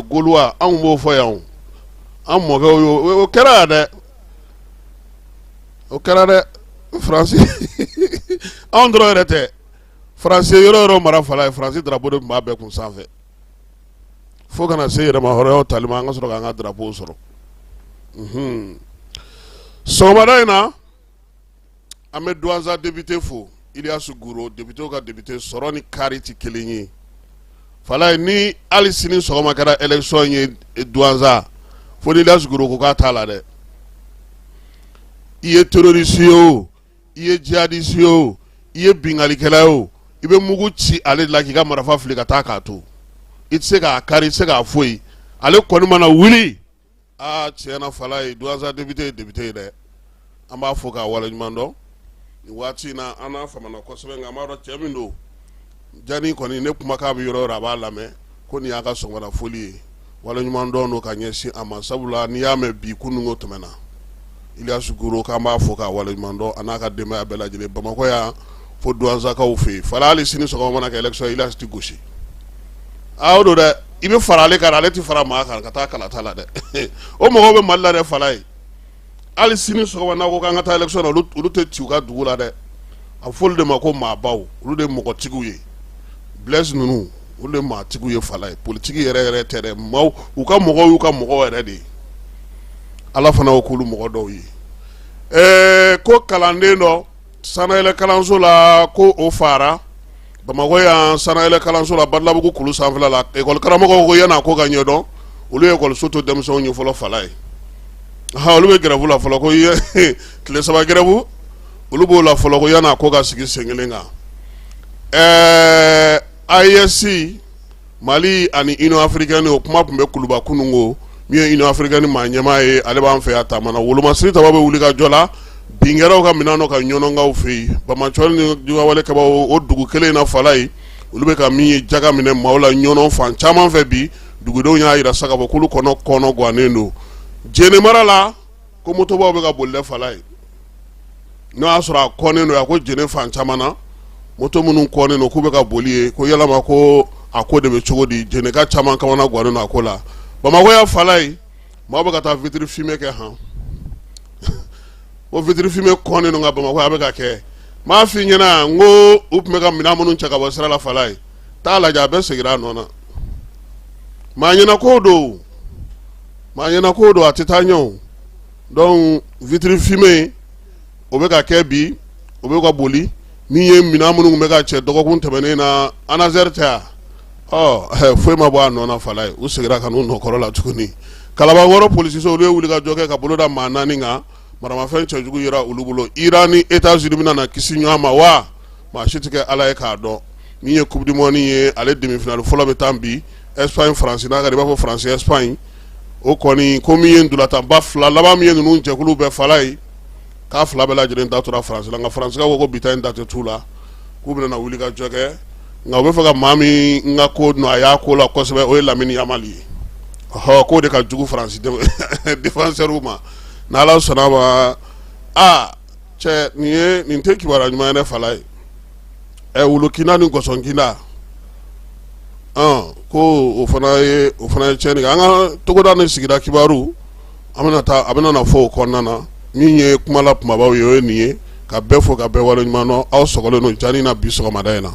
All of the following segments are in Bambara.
Gaulois, anw b'o fɔ yan, an mɔkɛw y'o, o kɛra yan dɛ, o kɛra dɛ. Faransi, anw dɔrɔn yɛrɛ tɛ, Faransi yɔrɔ yɔrɔ mara fala ye, Faransi drapeau de tun b'a bɛɛ kun sanfɛ fo ka na se yɛrɛma hɔrɔnya tali ma, an ka sɔrɔ k'an ka drapeau sɔrɔ. Sɔgɔmada in na, an bɛ Douentza député fo, Iliyasu Guro, député ka député. Sɔrɔ ni kari tɛ kelen ye fala ye. Ni hali sini sɔgɔma kɛra élection ye Douentza, fo ni Iliyasu Guro ko k'a t'a la dɛ. I ye terroriste ye o, i ye djihadiste ye o, i ye binkannikɛla ye o, i bɛ mugu ci ale la k'i ka marifa fili ka taa k'a to, i tɛ se k'a kari, i tɛ se k'a foyi. Ale kɔni mana wuli, aa, tiɲɛ na fala ye, Douentza député ye député ye dɛ. An b'a fo k'a waleɲuman dɔn nin waati in na. An n'a famana kosɛbɛ, nka an b'a dɔn cɛ min don. Jani kɔni, ne kumakan bɛ yɔrɔ o yɔrɔ, a b'a lamɛn. Ko nin y'a ka sɔgɔmada foli ye, waleɲuman dɔn don ka ɲɛsin a ma, sabula n'i y'a mɛn bi, kununko tɛmɛna. Iliyasu Guro, k'an b'a fo k'a waleɲuman dɔn, a n'a ka denbaya bɛɛ lajɛlen, Bamakɔ yan fo Douentzakaw fɛ yen. Fala, hali sini sɔgɔma mana kɛ élection, Iliyasu tɛ gosi. Aa, o don dɛ, i bɛ fara ale kan, ale tɛ fara maa kan ka taa kalata la dɛ. O mɔgɔw bɛ Mali la dɛ. Fala ye, hali sini sɔgɔma n'a ko k'an ka taa élection na, olu tɛ ci u ka dugu la dɛ. A fɔ olu de ma ko maabaw, olu de ye mɔgɔtigiw ye. Blaise ninnu, olu de ye maatigiw ye. Fala ye, politiki yɛrɛ yɛrɛ tɛ dɛ, maaw u ka mɔgɔw y'u ka mɔgɔw yɛrɛ de ye. Ala fana y'o k'olu mɔgɔ dɔw ye. Ko kalanden dɔ sanayɛlɛ kalanso la, ko o fara Bamakɔ yan sanayɛlɛ kalanso la, Badalabugu kulu sanfɛla la. Ekɔli karamɔgɔw ko yan'a ko ka ɲɛdɔn, olu ye ekɔliso to denmisɛnw ye fɔlɔ. Fala ye, olu bɛ grève la fɔlɔ, ko tile 3 grève, olu b'o la fɔlɔ, ko yan'a ko ka sigi sen kelen kan. AES, Mali ani Union africaine, o kuma tun bɛ Kuluba kununko. Min ye Union africaine maa ɲɛmaa ye, ale b'an fɛ yan taama na. Wolomasiri taba bɛ wuli ka jɔ la, bin kɛra u ka minɛn dɔ kan Ɲɔnɔnkaw fɛ yen. Banbaanciwale ni juguyawale kɛbaaw, o dugu kelen in na fala ye, olu bɛ ka min ye jaga minɛ maaw la Ɲɔnɔ fan caman fɛ bi. Dugudenw y'a jira sa k'a fɔ k'olu kɔnɔ gannen don. Jene mara la, ko motobaw bɛ ka boli dɛ. Fala ye, n'o y'a sɔrɔ a kɔnnen don a ko Jene fan caman na, moto minnu kɔnnen don k'u bɛ ka boli ye, ko yalama ko a ko de bɛ cogo di? Jeneka caman kamana gannen don a ko la. Bamakɔ yan fala ye, maaw bɛ ka taa vitre fumée kɛ han. Ko vitre fumée kɔnnen don, nka Bamakɔ a bɛ ka kɛ. N b'a f'i ɲɛna n ko u tun bɛ ka minɛn minnu cɛ ka bɔ sira la fala ye, t'a lajɛ, a bɛɛ seginna a nɔ na. Maa ɲɛna ko don, maa ɲɛna ko don, a tɛ taa ɲɛ o. Donc vitre fumée, o bɛ ka kɛ bi, o bɛ ka boli. Min ye minɛn minnu bɛ ka cɛ dɔgɔkun tɛmɛnen na, ANASER tɛ yan, ɔ foyi ma bɔ a nɔ na fala ye, u seginna ka n'u nɔ kɔrɔ la tuguni. Kalabankɔrɔ polisiso, olu ye wulikajɔ kɛ ka bolo da maa 4 kan, maramafɛn cɛjugu yera olu bolo. Iran ni États-Unis bɛna na kisi ɲɔgɔn ma wa? Maa si tɛ kɛ Ala ye k'a dɔn. Min ye coupe du monde ye, ale demi-finale fɔlɔ bɛ taa bi, Espagne Faransi n'a ka di i b'a fɔ Faransi Espagne. O kɔni ko min ye ntolatanba fila laban min ye ninnu jɛkulu bɛɛ fala ye, k'a fila bɛɛ lajɛlen da tora Faransi la, nka Faransikaw ko ko bi ta in da tɛ t'u la, k'u bɛna na wuli ka jɔ kɛ. Nka u bɛ fɛ ka maa min ka ko nɔ a y'a ko la kosɛbɛ, o ye Lamine Yamal ye. Ɔhɔ, k'o de ka jugu Faransi défenseur ma. N'Ala sɔnna ma, aa cɛ, nin ye nin tɛ kibaruya ɲuman ye dɛ fala ye. Ɛ, wulukinda ni gɔsɔnkinda, ko o fana ye tiɲɛni kɛ. An ka togoda ni sigida kibaru, an bɛna taa, a bɛna na fɔ o kɔnɔna na. Min ye kuma la kumabaw ye, o ye nin ye. Ka bɛɛ fo ka bɛɛ waleɲuman dɔn. Aw sɔgɔlen don jani na bi sɔgɔmada in na.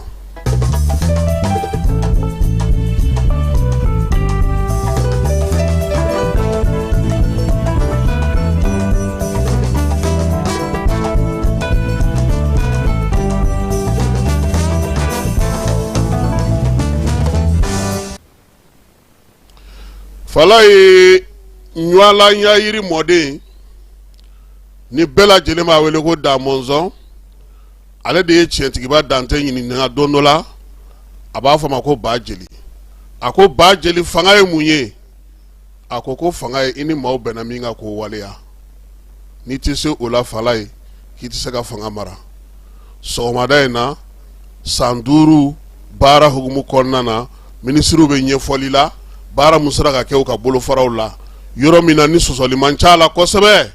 Fala ye, ɲwala ɲayiri mɔden ni bɛɛ lajɛlen b'a wele ko Damɔnzɔn, ale de ye tiɲɛtigiba Dantɛ ɲininka don dɔ la. A b'a fɔ a ma ko Ba Jeli. A ko Ba Jeli, fanga ye mun ye? A ko ko fanga ye i ni maaw bɛnna min kan k'o waleya. N'i tɛ se o la fala ye, k'i tɛ se ka fanga mara. Sɔgɔmada in na, san 5 baara hukumu kɔnɔna na, minisiriw bɛ ɲɛfɔli la baara min sera ka kɛ u ka bolofaraw la. Yɔrɔ min na ni sɔsɔli man ca la kosɛbɛ,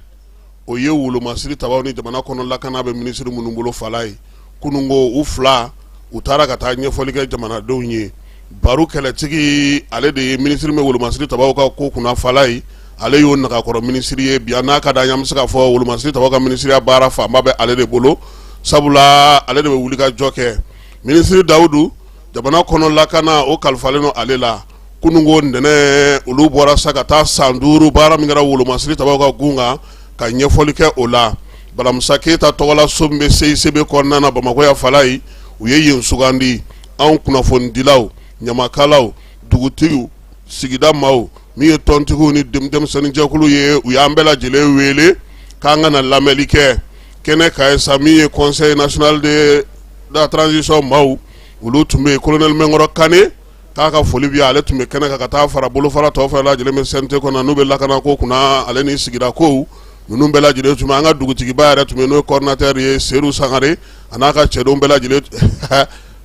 o ye wolomasiri tabaw ni jamana kɔnɔ lakana bɛ minisiri minnu bolo fala ye. Kununko u fila, u taara ka taa ɲɛfɔli kɛ jamanadenw ye. Baru Kɛlɛtigi, ale de ye minisiri bɛ wolomasiri tabaw ka ko kunna Falaye, ale y'o nagakɔrɔ minisiri ye bi. N'a ka d'an ye, an bɛ se k'a fɔ wolomasiri tabaw ka minisiriya baara fanba bɛ ale de bolo, sabula ale de bɛ wuli ka jɔ kɛ. Minisiri Dawudu, jamana kɔnɔ lakana o kalifalen don ale la. Kununko ntɛnɛn, olu bɔra sa ka taa san 5 baara min kɛra wolomasiri tabaw ka gun kan, ka ɲɛfɔli kɛ o la. Balamusa Keyita tɔgɔla so min bɛ CICB kɔnɔna na Bamakɔ yan Falaye, u ye yen sugandi. Anw kunnafonidilaw, ɲamakalaw, dugutigiw, sigida maaw, min ye tɔntigiw ni denmisɛnninjɛkulu ye, u y'an bɛɛ lajɛlen wele k'an ka na lamɛnli kɛ kɛnɛ kan ye sa. Min ye Conseil national de la transition maaw, olu tun bɛ yen. Colonel Mɛnkɔrɔ Kane, k'a ka foli bi, ale tun bɛ kɛnɛ kan ka taa fara bolofara tɔw fana lajɛlen bɛ CNT kɔnɔ, n'u bɛ lakanako kunna ale ni sigida kow ninnu bɛɛ lajɛlen tun bɛ. An ka dugutigiba yɛrɛ tun bɛ, n'o ye coordinateur ye, Seydou Sangare, a n'a ka cɛdenw bɛɛ lajɛlen.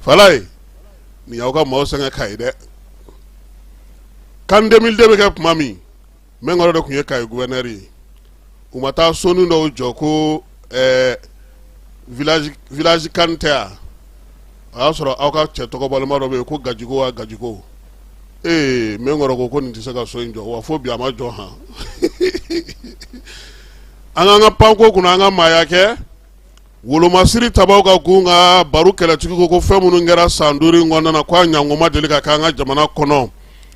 Falaye, nin y'aw ka maaw sɛgɛn Kayi dɛ. CAN 2002 bɛ kɛ tuma min, Mɛnkɔrɔ de tun ye Kayi gouverneur ye. U ma taa sonin dɔw jɔ ko village CAN tɛ yan. O y'a sɔrɔ aw ka cɛ tɔgɔbalima dɔ bɛ yen ko Gajigo wa Gajigo. Ee, Mɛnkɔrɔ ko nin tɛ se ka so in jɔ wa, fo bi a ma jɔ. Han, an k'an ka panko kunna, an ka maaya kɛ. Wolomasiri tabaw ka gun kan, Baru Kɛlɛtigi ko fɛn minnu kɛra san 5 in kɔnɔna na, ko a ɲɔgɔn ma deli ka kɛ an ka jamana kɔnɔ.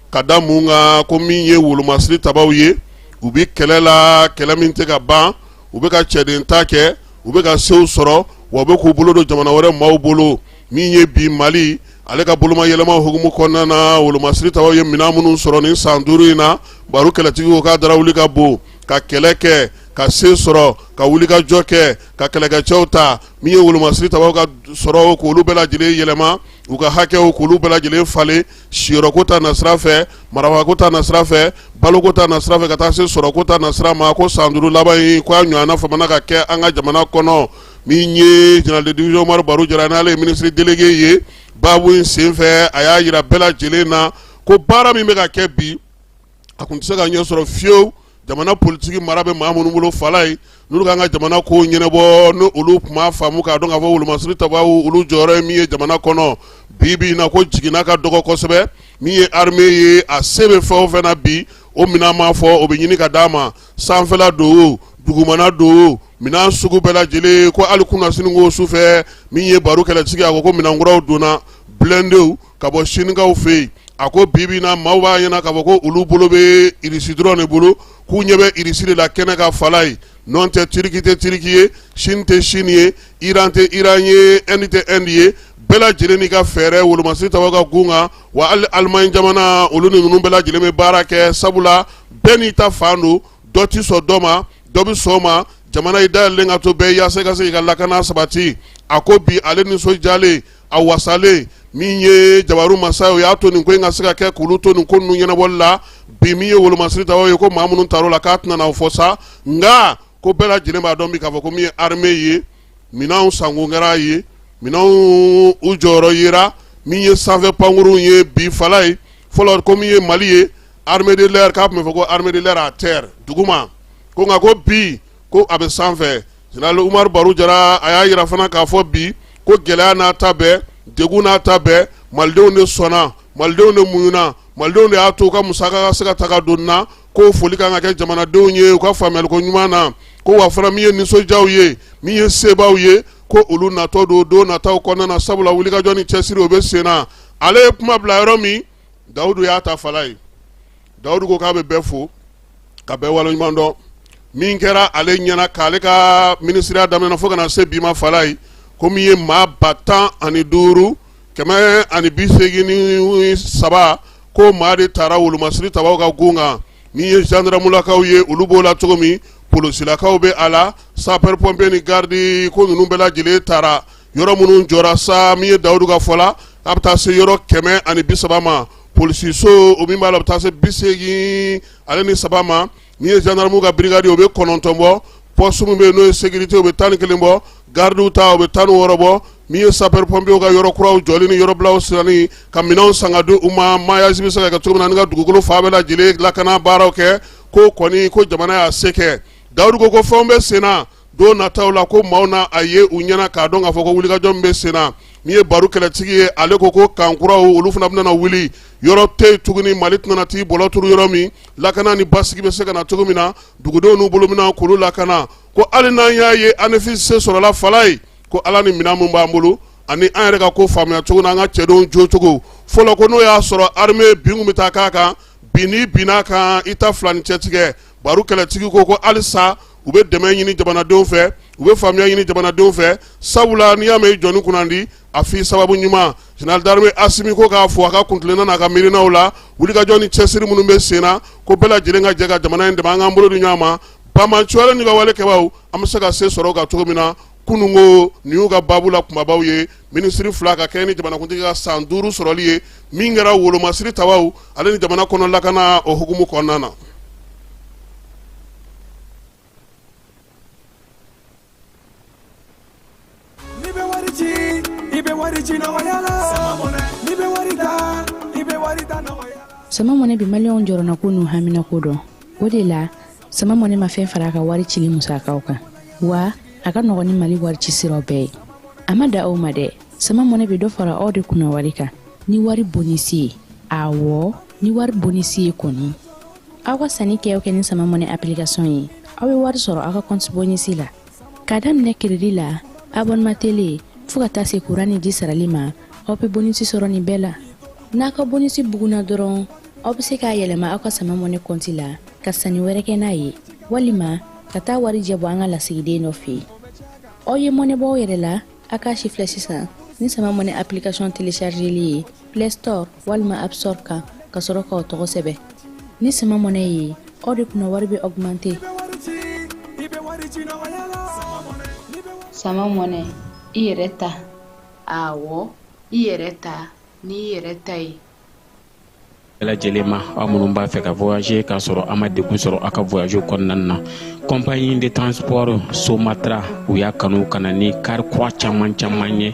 Ka da mun kan? Ko min ye wolomasiri tabaw ye, u bɛ kɛlɛ la, kɛlɛ min tɛ ka ban. U bɛ ka cɛden ta kɛ, u bɛ ka sew sɔrɔ, wa u bɛ k'u bolo don jamana wɛrɛ maaw bolo. Min ye bi Mali ale ka boloma yɛlɛma hukumu kɔnɔna na, wolomasiri tabaw ye minɛn minnu sɔrɔ nin san 5 in na, Baru Kɛlɛtigi ko k'a dara wuli ka bon ka kɛlɛ kɛ, ka se sɔrɔ, ka wuli ka jɔ kɛ, ka kɛlɛkɛcɛw ta. Min ye wolomasiri tabaw ka sɔrɔ, k'olu bɛɛ lajɛlen yɛlɛma, u ka hakɛw k'olu bɛɛ lajɛlen falen, siyɔrɔko ta nasira fɛ, marabako ta nasira fɛ, baloko ta nasira fɛ, ka taa se sɔrɔko ta nasira ma, ko san 5 laban in, ko a ɲɔgɔnna famana ka kɛ an ka jamana kɔnɔ. Min ye général de division Umaru Baru Jara, n'ale ye ministre délégué ye, baabu in senfɛ, a y'a jira bɛɛ lajɛlen na ko baara min bɛ ka kɛ bi, a tun tɛ se ka ɲɛ sɔrɔ fiyewu jamana politigi mara bɛ maa minnu bolo Falaye, n'olu k'an ka jamana ko ɲɛnabɔ, ni olu tun m'a faamu k'a dɔn k'a fɔ wolomasiri tabaw olu jɔyɔrɔ ye min ye jamana kɔnɔ bi bi in na, ko jiginna ka dɔgɔ kosɛbɛ. Min ye armée ye, a se bɛ fɛn o fɛn na bi, o minɛn m'a fɔ, o bɛ ɲini ka d'a ma, sanfɛla don o, dugumana don o, minɛn sugu bɛɛ lajɛlen. Ko hali kunasini ko su fɛ, min ye Baru Kɛlɛtigi, a ko ko minɛn kuraw donna, blindéw, ka bɔ Sinikaw fɛ yen. A ko bi bi in na, maaw b'a ɲɛna k'a fɔ ko olu bolo bɛ Irisi dɔrɔn de bolo, k'u ɲɛ bɛ Irisi de la kɛnɛ kan Falaye. N'o tɛ, Turiki tɛ Turiki ye, Chine tɛ Chine ye, Iran tɛ Iran ye, Inde tɛ Inde ye. Bɛɛ lajɛlen n'i ka fɛɛrɛ wolomasiri tabaw ka gun kan. Wa hali Alimaɲi jamana, olu ni ninnu bɛɛ lajɛlen bɛ baara kɛ, sabula bɛɛ n'i ta fan don. Dɔ tɛ sɔn dɔ ma, dɔ bɛ sɔn o ma. Jamana i dayɛlɛlen ka to bɛɛ yaasa i ka se k'i ka lakana sabati. A ko bi ale nisɔndiyalen, a wasalen, min ye jabaru masa ye, o y'a to nin ko in ka se ka kɛ, k'olu to nin ko ninnu ɲɛnabɔli la bi. Min ye wolomasiri tabaw ye, ko maa minnu tar'o la, k'a tɛna n'aw fɔ sa, nka ko bɛɛ lajɛlen b'a dɔn bi k'a fɔ ko min ye armée ye, minɛnw sankun kɛra a ye, minɛnw u jɔyɔrɔ yera. Min ye sanfɛ pankurunw ye bi Falaye, fɔlɔ ko min ye Mali ye armée de l'air, k'a tun bɛ fɔ ko armée de l'air à terre, duguma ko, nka ko bi ko a bɛ sanfɛ. Général Umaru Baru Jara, a y'a jira fana k'a fɔ bi ko gɛlɛya n'a ta bɛɛ, degun n'a ta bɛɛ, malidenw de sɔnna, malidenw de muɲuna, malidenw de y'a to u ka musaka ka se ka ta ka don na, ko foli kan ka kɛ jamanadenw ye u ka faamuyaliko ɲuman na. Ko wa fana, min ye nisɔndiyaw ye, min ye sebaw ye, ko olu natɔ don don nataw kɔnɔna na, sabula wulikajɔ ni cɛsiri o bɛ sen na. Ale ye kuma bila yɔrɔ min, Dawudu y'a ta Falaye. Dawudu ko k'a bɛ bɛɛ fo ka bɛɛ waleɲuman dɔn. Min kɛra ale ɲɛna k'ale ka minisiriya daminɛ fo ka na se bi ma Falaye, ko min ye maa 15,183, ko maa de taara wolomasiri tabaw ka gun kan. Min ye gendarmelakaw ye, olu b'o la cogo min, polosilakaw bɛ a la, sapeur pompier ni garde, ko ninnu bɛɛ lajɛlen taara. Yɔrɔ minnu jɔra sa, min ye Dawudu ka fɔ la, a bɛ taa se yɔrɔ 130 ma. Polisiso o min b'a la, o bɛ taa se 83 ma. Min ye gendarmew ka brigade, o bɛ 9 bɔ. Poste min bɛ yen n'o ye sécurité, o bɛ 11 bɔ. Gardew ta, o bɛ 16 bɔ. Min ye sapeur pompier ka yɔrɔ kuraw jɔli ni yɔrɔbilaw sanni, ka minɛnw san ka di u ma, maillage bɛ se ka kɛ cogo min na, ni ka dugukolo fan bɛɛ lajɛlen lakana baaraw kɛ, ko kɔni ko jamana y'a se kɛ. Dawudu ko fɛnw bɛ sen na, don nataw la ko maaw na a ye u ɲɛna k'a dɔn k'a fɔ ko wulikajɔ min bɛ sen na. Min ye Baru kɛlɛtigi ye, ale ko ko camp kuraw olu fana bɛna wuli, yɔrɔ tɛ yen tuguni Mali tɛna t'i bɔlɔ turu yɔrɔ min, lakana ni basigi bɛ se ka na cogo min na, dugudenw n'u bolominɛnw k'olu lakana. Ko hali n'an y'a ye Anefis se sɔrɔla Falaye, ko Ala ni minɛn min b'an bolo ani an yɛrɛ ka ko faamuya cogo n'an ka cɛdenw jocogo fɔlɔ, ko n'o y'a sɔrɔ armée bin bɛ taa k'a kan bi, n'i binna kan i ta fila ni cɛtigɛ. Baru kɛlɛtigi ko ko halisa u bɛ dɛmɛ ɲini jamanadenw fɛ, u bɛ faamuya ɲini jamanadenw fɛ, sabula n'i y'a mɛn i jɔni kunnandi, a f'i sababu ɲuman. Général d'armée Asimi ko k'a fo a ka kuntilenna n'a ka miirinaw la, wulikajɔ ni cɛsiri minnu bɛ sen na, ko bɛɛ lajɛlen ka jɛ ka jamana in dɛmɛ, an k'an bolo di ɲɔgɔn ma, banbaanciwale n'u ka wale kɛbaaw, an bɛ se ka se sɔrɔ o kan cogo min na. Kununko nin y'u ka baabu la kunbabaw ye, minisiri fila ka kɛɲɛ ni jamanakuntigi ka san 5 sɔrɔli ye, min kɛra wolomasiri tabaw ale ni jamana kɔnɔ lakana o hukumu kɔnɔna na. N'i bɛ wari ci, i bɛ wari ci nɔgɔya la. N'i bɛ wari ta, i bɛ wari ta nɔgɔya la. Sama Mɔnɛ bɛ maliyɛnw jɔrɔnako n'u haminako dɔn. O de la, Sama Mɔnɛ ma fɛn fara a ka wari cili musakaw kan, wa a ka nɔgɔn ni Mali wari ci siraw bɛɛ ye. A ma dan o ma dɛ, Sama Mɔnɛ bɛ dɔ fara aw de kunna wari kan ni wari bonisi ye. Awɔ, ni wari bonisi ye kɔni. Aw ka sanni kɛ o kɛ ni Sama Mɔnɛ application ye, aw bɛ wari sɔrɔ aw ka compte bonisi la. K'a daminɛ crédit la, abonnement télé, fo ka taa se courant ni ji sarali ma, aw bɛ bonisi sɔrɔ nin bɛɛ la. N'a ka bonisi bugunna dɔrɔn, aw bɛ se k'a yɛlɛma aw ka Sama Mɔnɛ compte la ka sanni wɛrɛ kɛ n'a ye, walima ka taa warijɛ bɔ an ka lasigiden dɔ fɛ yen. Aw ye mɔnɛ bɔ aw yɛrɛ la, a k'a si filɛ sisan ni Sama Mɔnɛ application téléchargeli ye Play Store walima App Store kan, ka sɔrɔ k'aw tɔgɔ sɛbɛn. Ni Sama Mɔnɛ ye, aw de kunna wari bɛ augmenter. Sama Mɔnɛ, i yɛrɛ ta. Awɔ, i yɛrɛ ta n'i yɛrɛ ta ye. Bɛɛ lajɛlen ma, aw minnu b'a fɛ ka voyager k'a sɔrɔ a ma degun sɔrɔ aw ka voyage kɔnɔna na, compagnie de transport Somatra, u y'a kanu ka na ni kari kura caman caman ye,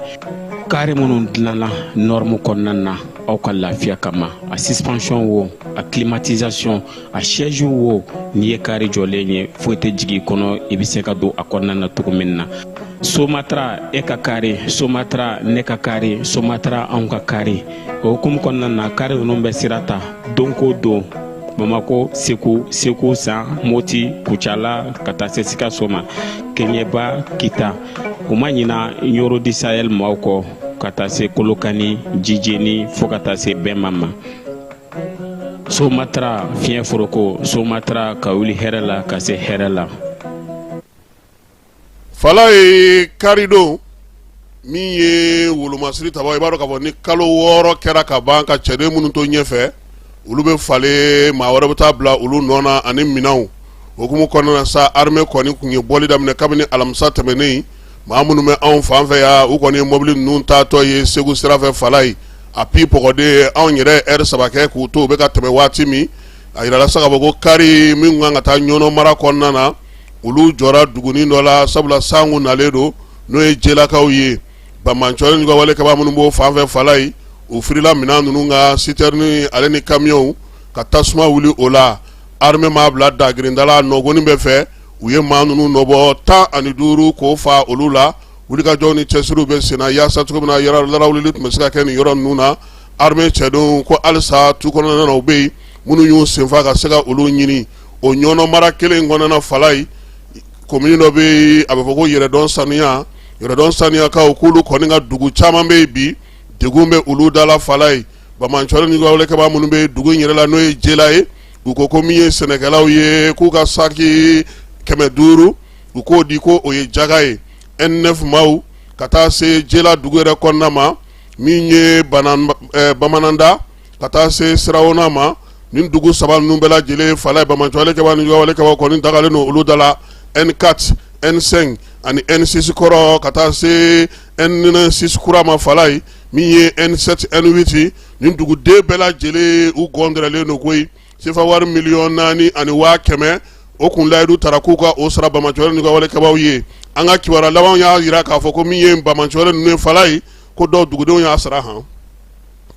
kari minnu dilanna norme kɔnɔna na aw ka lafiya kama. A suspension wo, a climatisation, a siège wo, n'i ye kari jɔlen ye, foyi tɛ jigin i kɔnɔ, i bɛ se ka don a kɔnɔna na cogo min na. Somatra, e ka kari, Somatra, ne ka kari, Somatra, anw ka kari. O hukumu kɔnɔna na, kari ninnu bɛ sira ta don ko don Bamako, Segu, Segu San, Moti, Kucala, ka taa se Sikaso ma, Keɲeba, Kita. U ma ɲina Ɲoro du Sahel maaw kɔ, ka taa se Kolokani, Jijeni, fo ka taa se Bɛma ma. Somatra, fiɲɛ foroko, Somatra, ka wuli hɛrɛ la ka se hɛrɛ la. Falaye, karidon min ye wolomasiri taba, i b'a dɔn k'a fɔ ni kalo 6 kɛra ka ban, ka cɛden minnu to ɲɛfɛ, olu bɛ falen, maa wɛrɛ bɛ taa bila olu nɔ na ani minɛnw. O hukumu kɔnɔna na sa, armée kɔni tun ye bɔli daminɛ kabini alamisa tɛmɛnen. Maa minnu bɛ anw fan fɛ yan, u kɔni ye mɔbili ninnu taatɔ ye Segu sira fɛ. Falaye, a pi pɔgɔden, anw yɛrɛ ɛri 3 kɛ k'u to, u bɛ ka tɛmɛ waati min, a yirala sa k'a fɔ ko kari min kan ka taa Ɲɔnɔ mara kɔnɔna na, olu jɔra dugunin dɔ la, sabula sanko nalen don, n'o ye Jelakaw ye. Banbaanciwale n'u ka wale kɛbaa minnu b'o fan fɛ, Falaye, u firila minɛn ninnu kan, citerne ale ni kamiyɔnw, ka tasuma wuli o la. Armée m'a bila dagirinda la, nɔgɔnin bɛɛ fɛ, u ye maa ninnu nɔbɔ 15 k'o fa olu la. Wulikajɔw ni cɛsiriw bɛ senna yaasa cogo min na larawulili tun bɛ se ka kɛ nin yɔrɔ ninnu na. Armée cɛdenw ko halisa tu kɔnɔna na, u bɛ yen minnu y'u senfa ka se ka olu ɲini. O Ɲɔnɔ mara kelen in kɔnɔna, Falaye, commune dɔ bɛ yen, a bɛ fɔ ko Yɛrɛdɔn Saniya. Yɛrɛdɔn Saniyakaw k'olu kɔni ka dugu caman bɛ yen bi, degun bɛ olu da la. Falaye, banbaanciwale ni walekɛbaa minnu bɛ dugu in yɛrɛ la, n'o ye Jela ye, u ko ko min ye sɛnɛkɛlaw ye, k'u ka saki 500, u k'o di, ko o ye jaga ye. N9 maaw ka taa se Jela dugu yɛrɛ kɔnɔna ma, min ye Bamananda, ka taa se Sirawona ma, nin dugu saba ninnu bɛɛ lajɛlen, Falaye, banbaanciwale kɛbaa ni walekɛbaa kɔni dagalen don olu da la. N4, N5 ani N6 kɔrɔ, ka taa se N6 kura ma. Falaye, min ye N7, N8, nin duguden bɛɛ lajɛlen, u gɔndɛrɛlen don koyi. Sefa wari 4,100,000, o kun layidu tara k'u ka o sara banbaanciwale n'u ka walekɛbaaw ye. An ka kibaruya laban y'a jira k'a fɔ ko min ye banbaanciwale ninnu ye, Falaye, ko dɔw dugudenw y'a sara han.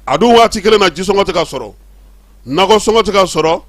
A dun waati kelen na, jisɔngɔ tɛ ka sɔrɔ, nakɔ sɔngɔ tɛ ka sɔrɔ.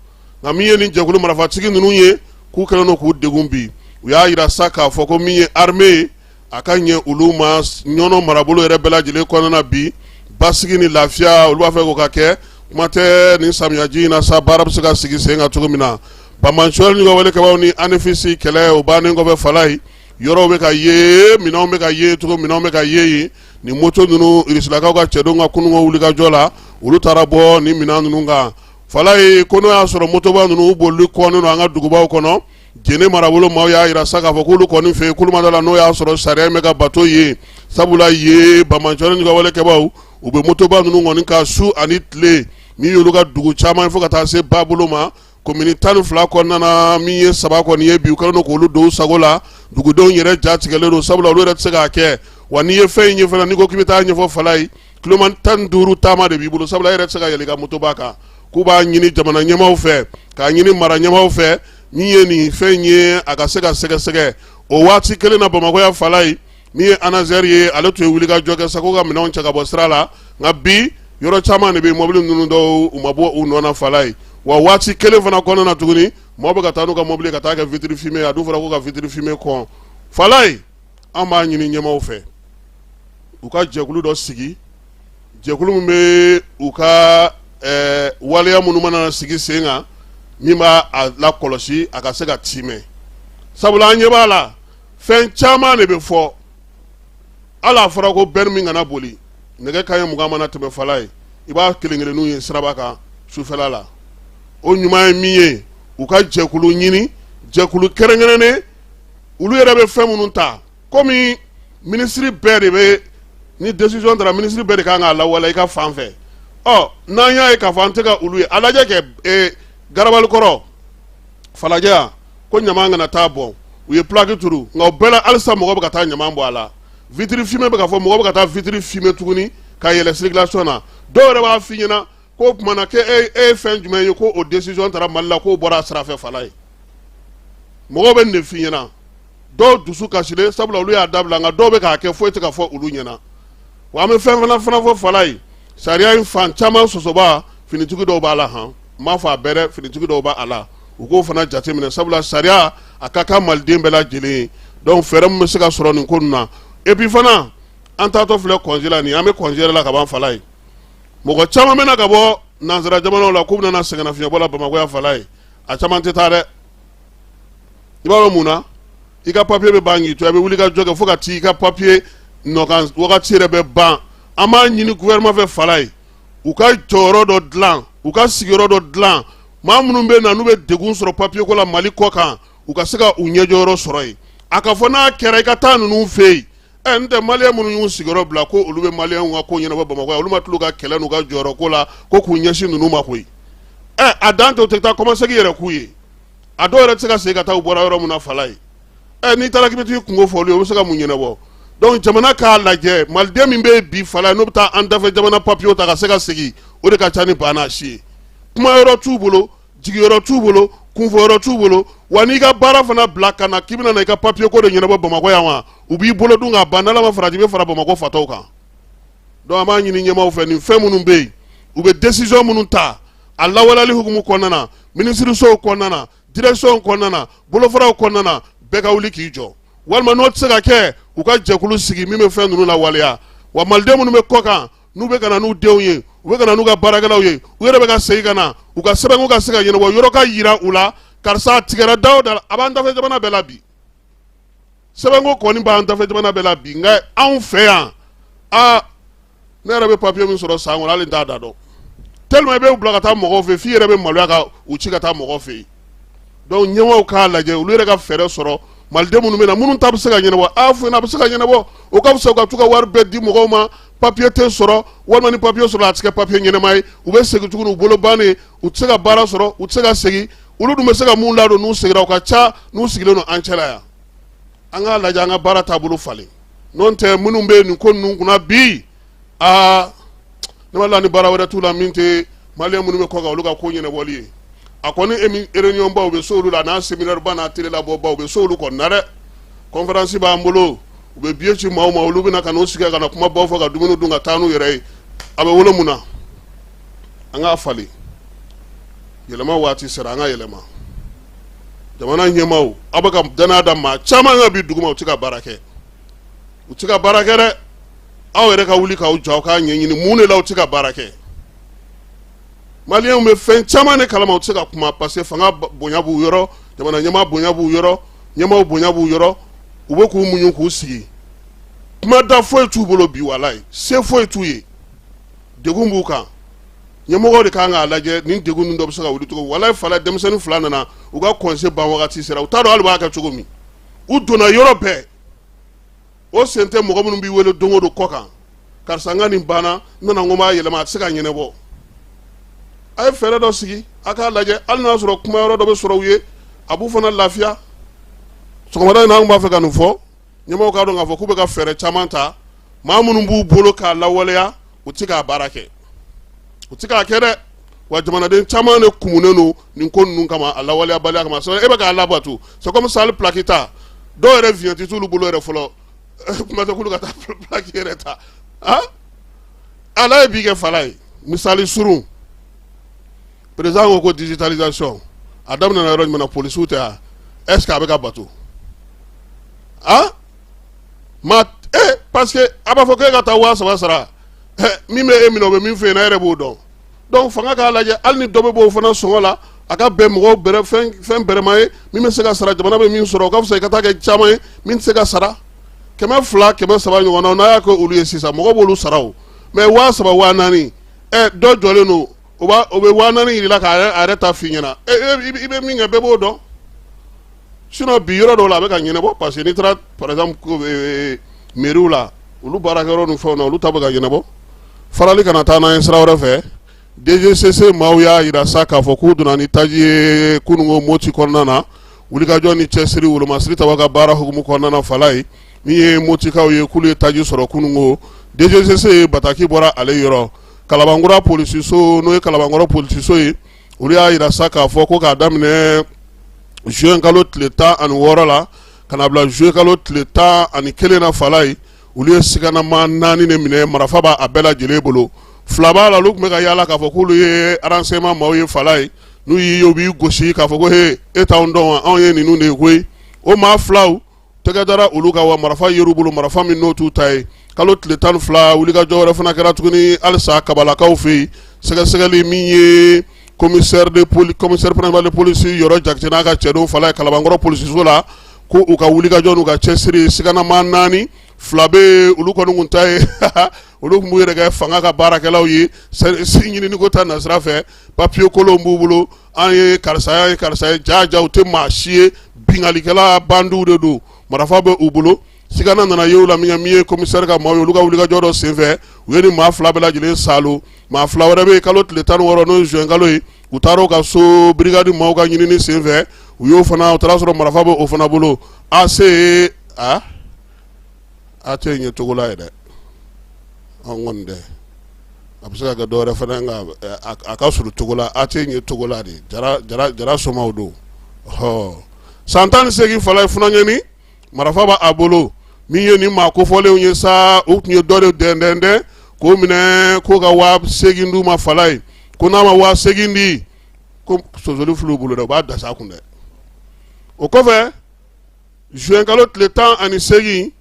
Nka min ye nin jɛkulu marifatigi ninnu ye, k'u kɛlen don k'u degun bi, u y'a jira sa k'a fɔ ko min ye armée ye, a ka ɲɛ olu ma Ɲɔnɔ marabolo yɛrɛ bɛɛ lajɛlen kɔnɔna na bi basigi ni lafiya olu b'a fɛ k'o ka kɛ kuma tɛ nin samiyaji in na sa baara bɛ se ka sigi sen kan cogo min na banbaanciwale ni walekɛbaaw ni anefisi kɛlɛ o bannen kɔfɛ Falayi yɔrɔw bɛ ka ye minɛnw bɛ ka ye cogo minɛnw bɛ ka ye yen ni moto ninnu irisilakaw ka cɛdenw ka kununko wulikajɔ la olu taara bɔ ni minɛn ninnu kan Falayi ko n'o y'a sɔrɔ motoba ninnu u bolili kɔnnen don an ka dugubaw kɔnɔ Jene marabolo maaw y'a jira sa k'a fɔ k'olu kɔni fɛ yen k'olu ma d'a la n'o y'a sɔrɔ sariya in bɛ ka bato yen sabula yen banbaanciwale ni ka walekɛbaaw u bɛ motoba ninnu kɔni kan su ani tile min y'olu ka dugu caman fo ka taa se babolo ma komini 12 kɔnɔna na min ye saba kɔni ye bi u kɛlen don k'olu don u sago la dugudenw yɛrɛ ja tigɛlen don sabula olu yɛrɛ tɛ se k'a kɛ wa n'i ye fɛn in ye fana n'i ko k'i bɛ taa ɲɛfɔ Falayi kilomɛtɛrɛ 15 taama de b'i bolo sabula e yɛrɛ tɛ se ka yɛlɛ i ka motoba kan k'u b'a ɲini jamana ɲɛmaaw fɛ k'a ɲini mara ɲɛmaaw fɛ min ye nin fɛn ye a ka se ka sɛgɛsɛgɛ o waati kelen na Bamakɔ yan Falayi min ye ANASER ye ale tun ye wulikajɔ kɛ sa ko ka minɛnw cɛ ka bɔ sira la nka bi yɔrɔ caman de bɛ mɔbili ninnu dɔw u ma bɔ u nɔ na Falayi wa waati kelen fana kɔnɔna na tuguni maaw bɛ ka taa n'u ka mɔbili ka taa kɛ vitre fumée a dun fɔra ko ka vitre fumée kɔn Falayi an b'a ɲini ɲɛmaaw fɛ u ka jɛkulu dɔ sigi jɛkulu min bɛ u ka waleya minnu mana sigi sen kan min b'a lakɔlɔsi a ka se ka timɛ sabula an ɲɛ b'a la fɛn caman de bɛ fɔ hali a fɔra ko bɛn min kana boli nɛgɛ kanɲɛ 20 mana tɛmɛ Falayi i b'a kelen kelenninw ye siraba kan sufɛla la o ɲuman ye min ye u ka jɛkulu ɲini jɛkulu kɛrɛnkɛrɛnnen olu yɛrɛ bɛ fɛn minnu ta komi minisiri bɛɛ de bɛ ni décision tara minisiri bɛɛ de kan k'a lawaleya i ka fan fɛ ɔ n'an y'a ye k'a fɔ an tɛ ka olu ye a lajɛ kɛ garabalikɔrɔ Falajɛ yan ko ɲama kana taa bɔn u ye plaque turu nka o bɛɛ la halisa mɔgɔ bɛ ka taa ɲama bɔn a la vitre fumée bɛ ka fɔ mɔgɔ bɛ ka taa vitre fumée tuguni ka yɛlɛ circulation na dɔw yɛrɛ b'a f'i ɲɛna k'o tuma na k'e e ye fɛn jumɛn ye ko o décision tara Mali la k'o bɔra a sira fɛ Falayi mɔgɔw bɛ nin de f'i ɲɛna dɔw dusu kasilen sabula olu y'a dabila nka dɔw bɛ k'a kɛ foyi tɛ ka fɔ olu ɲɛna wa an bɛ fɛn fana fana fɔ Falayi sariya in fan caman sɔsɔba finitigi dɔw b'a la han n m'a fɔ a bɛɛ dɛ finitigi dɔw b'a la u k'o fana jateminɛ sabula sariya a ka kan maliden bɛɛ lajɛlen ye donc fɛɛrɛ min bɛ se ka sɔrɔ nin ko ninnu na et puis fana an taatɔ filɛ congé la nin an bɛ congé yɛrɛ la ka ban Falayi mɔgɔ caman bɛ na ka bɔ nansara jamanaw la k'u bɛna na sɛgɛnnafiɲɛbɔ la Bamakɔ yan Falayi a caman tɛ taa dɛ i b'a dɔn mun na i ka papiye bɛ ban k'i to i bɛ wuli ka jɔ kɛ fo ka t'i ka papiye nɔkan wagati yɛrɛ bɛ ban an b'a ɲini gouvernement fɛ Falayi u ka jɔyɔrɔ dɔ dilan u ka sigiyɔrɔ dɔ dilan maa minnu bɛ na n'u bɛ degun sɔrɔ papiye ko la Mali kɔ kan u ka se ka u ɲɛjɔyɔrɔ sɔrɔ yen a ka fɔ n'a kɛra i ka taa ninnu fɛ yen ɛ n tɛ maliyɛn minnu y'u sigiyɔrɔ bila ko olu bɛ maliyɛnw ka ko ɲɛnabɔ Bamakɔ yan olu ma tila u ka kɛlɛ n'u ka jɔyɔrɔ ko la ko k'u ɲɛsin ninnu ma koyi ɛ a dan tɛ u tɛ taa kɔmasegin yɛrɛ k'u ye a dɔw yɛrɛ tɛ se ka segin ka taa u bɔra yɔrɔ min na Falayi ɛ n'i taara k'i bɛ t'i kunko fɔ olu ye o bɛ se ka mun ɲɛnabɔ donc jamana k'a lajɛ maliden min bɛ bi Falayi n'o bɛ taa an dafɛ jamana papiyew ta ka se ka segin o de ka ca ni ba n'a si ye kuma yɔrɔ t'u bolo jigiyɔrɔ t'u bolo kunfɔyɔrɔ t'u bolo wa n'i ka baara fana bila ka na k'i bɛna na i ka papiye ko de ɲɛnabɔ Bamakɔ yan wa u b'i bolo dun ka ban n'Ala ma farati i bɛ fara Bamakɔ fatɔw kan donc an b'a ɲini ɲɛmaaw fɛ nin fɛn minnu bɛ yen u bɛ décision minnu ta a lawaleyali hukumu kɔnɔna na minisirisow kɔnɔna na direction kɔnɔna na bolofaraw kɔnɔna na bɛɛ ka wuli k'i jɔ walima n'o tɛ se ka kɛ u ka jɛkulu sigi min bɛ fɛn ninnu lawaleya wa maliden minnu bɛ kɔkan n'u bɛ ka na n'u denw ye u bɛ ka na n'u ka baarakɛlaw ye u yɛrɛ bɛ ka segin ka na u ka sɛbɛnko ka se ka ɲɛnabɔ yɔrɔ ka yira u la karisa a tigɛra da o da la a b'an dafɛ jamana bɛɛ la bi sɛbɛnko kɔni b'an dafɛ jamana bɛɛ la bi nka anw fɛ yan aa ne yɛrɛ bɛ papiye min sɔrɔ san kɔnɔ hali n t'a da dɔn tellement i bɛ bila ka taa mɔgɔw fɛ f'i yɛrɛ bɛ maloya ka u ci ka taa mɔgɔw fɛ yen donc ɲɛmaaw k'a lajɛ olu yɛrɛ ka fɛɛrɛ sɔrɔ maliden minnu bɛ na minnu ta bɛ se ka ɲɛnabɔ a fɔ a bɛ se ka ɲɛnabɔ o ka fisa u ka t'u ka wari bɛɛ di mɔgɔw ma papiye tɛ sɔrɔ walima ni papiye sɔrɔ a tɛ kɛ papiye ɲɛnama ye u bɛ segin tuguni u bolo bannen u tɛ se ka baara sɔrɔ u tɛ se ka segin olu dun bɛ se ka mun ladon n'u seginna u ka ca n'u sigilen don an cɛla yan an k'a lajɛ an ka baara taabolo falen n'o tɛ minnu bɛ nin ko ninnu kunna bi aa ne ma la ni baara wɛrɛ t'u la min tɛ maliyɛn minnu bɛ kɔkan olu ka ko ɲɛnabɔli ye a kɔni réunion baw bɛ so olu la n'a séminaire ba n'a télé labɔ baw bɛ so olu kɔni na dɛ conférence b'an bolo u bɛ billet ci maaw ma olu bɛna ka n'u sigi ka na kuma baw fɔ ka dumuni dun ka taa n'u yɛrɛ ye a bɛ wolo mun na an k'a falen yɛlɛma waati sera an ka yɛlɛma jamana ɲɛmaaw aw bɛ ka danaya da maa caman kan bi duguma u tɛ ka baara kɛ. U tɛ ka baara kɛ dɛ. Aw yɛrɛ ka wuli k'aw jɔ, aw k'a ɲɛɲini mun de la u tɛ ka baara kɛ. Maliyɛnw bɛ fɛn caman de kalama, u tɛ se ka kuma parce que fanga bonya b'u yɔrɔ, jamana ɲɛmaa bonya b'u yɔrɔ, ɲɛmaaw bonya b'u yɔrɔ. U bɛ k'u muɲu k'u sigi. Kuma da foyi t'u bolo bi, walayi, se foyi t'u ye, degun b'u kan. Ɲɛmɔgɔw de kan k'a lajɛ nin degun ninnu dɔ bɛ se ka wuli cogo. Walayi fala, denmisɛnnin fila nana, u ka congé ban wagati sera, u t'a dɔn hali u b'a kɛ cogo min. U donna yɔrɔ bɛɛ, o sen tɛ. Mɔgɔ minnu b'i wele don o don kɔ kan, karisa, n ka nin banna, n nana, n ko n b'a yɛlɛma, a tɛ se ka ɲɛnabɔ. A ye fɛɛrɛ dɔ sigi, a k'a lajɛ, hali n'a sɔrɔ kuma yɔrɔ dɔ bɛ sɔrɔ u ye, a b'u fana lafiya. Sɔgɔmada in na, an b'a fɛ ka nin fɔ ɲɛmɔgɔw k'a dɔn k'a fɔ k'u bɛ ka fɛɛrɛ caman ta. Maa minnu b'u bolo k'a lawaleya, u tɛ k'a baara kɛ, u tɛ k'a kɛ dɛ. Wa jamanaden caman de kumunen don nin ko ninnu kama, a lawaleyabaliya kama. E bɛ k'a labato, c'est comme ça. Hali plaque ta, dɔw yɛrɛ vignette t'olu bolo yɛrɛ fɔlɔ, kuma tɛ k'olu ka taa plaque yɛrɛ ta. Ah, ala ye bi kɛ fala ye. Misali surun, président ko ko digitalisation a daminɛna yɔrɔ jumɛn na? Polisiw tɛ wa? Est ce que a bɛ ka bato? Ah, ma eh, parce que a b'a fɔ k'e ka taa 3000 sara, min bɛ e minɛ, o bɛ min fɛ yen, e yɛrɛ b'o dɔn. Donc fanga k'a lajɛ, hali ni dɔ bɛ bɔ o fana sɔngɔ la, a ka bɛn mɔgɔw bɛrɛ, fɛn fɛn bɛrɛma ye min bɛ se ka sara, jamana bɛ min sɔrɔ. O ka fisa i ka taa kɛ caman ye min tɛ se ka sara. 200, 300 ɲɔgɔnna, n'a y'a kɛ olu ye sisan, mɔgɔw b'olu sara o. Mais 3000, 4000, ɛ, dɔ jɔlen don, o b'a o bɛ 4000 yir'i la k'a yɛrɛ ta f'i ɲɛna. I bɛ min kɛ, bɛɛ b'o dɔn. Sinon bi, yɔrɔ dɔw la, a bɛ ka ɲɛnabɔ, parce que n'i taara par exemple mairie la, olu baarakɛyɔrɔ ni fɛnw na, olu ta bɛ ka ɲɛnabɔ. Farali kana taa n'an ye sira wɛrɛ fɛ. DGCC maaw y'a jira sa k'a fɔ k'u donna ni taji ye kununko Moti kɔnɔna na. Wulikajɔ ni cɛsiri, wolomasiri taba ka baara hukumu kɔnɔna na, fala ye min ye Motikaw ye, k'olu ye taji sɔrɔ kununko. DGCC ye bataki bɔra ale yɔrɔ. Kalabankura polisiso, n'o ye Kalabankɔrɔ polisiso ye, olu y'a jira sa k'a fɔ ko k'a daminɛ juin kalo tile 16 la ka na bila juillet kalo tile 11 na, fala ye, olu ye siganama naani de minɛ. Marifa b'a a bɛɛ lajɛlen bolo, fila b'a la. Olu tun bɛ ka yaala k'a fɔ k'olu ye renseignement maaw ye. Fala ye, n'u y'i ye, u b'i gosi k'a fɔ ko he, e t'anw dɔn wa? Anw ye ninnu de ye koyi. O maa filaw tɛgɛ dara olu kan, wa marifa yer'u bolo, marifa min n'o t'u ta ye. Kalo tile 12, wulikajɔ wɛrɛ fana kɛra tuguni halisa Kabalakaw fɛ yen. Sɛgɛsɛgɛli min ye commissaire de police, commissaire principal de police Yɔrɔ Jakite n'a ka cɛdenw, fala ye, Kalabankɔrɔ polisiso la, ko u ka wulikajɔ n'u ka cɛsiri, siganama naani, fila bɛ olu kɔni kun ta ye, olu tun b'u yɛrɛ kɛ fanga ka baarakɛlaw ye si ɲininiko ta nasira fɛ. Papiye kolonw b'u bolo, an ye karisa ye, karisa ye, ja ja, u tɛ maa si ye, binkalikɛla bandiw de don, marifa bɛ u bolo. Sigana nana ye u la min ye commissaire ka maaw ye, olu ka wulikajɔ dɔ senfɛ, u ye ni maa fila bɛɛ lajɛlen salo. Maa fila wɛrɛ bɛ yen, kalo tile 16, n'o ye juin kalo ye, u taara u ka so brigade maaw ka ɲinini senfɛ, u y'o fana, u taara sɔrɔ marifa bɛ o fana bolo. AC a a tɛ ɲɛ cogo la ye dɛ, an kɔni dɛ, a bɛ se ka kɛ dɔwɛrɛ fana, nka a ka surun cogo la, a tɛ ɲɛ cogo la de. Jara jara jara somaw don. Ɔ, san 18, fala ye, funankɛni, marifa b'a bolo. Min ye nin maa kofɔlenw ye sa, u tun ye dɔ de dɛndɛndɛn k'o minɛ k'o ka 8000 d'u ma. Fala ye, ko n'a ma 8000 di, ko sosoli filɛ u bolo dɛ, u b'a dasa kun dɛ. O kɔfɛ, juin kalo tile 18,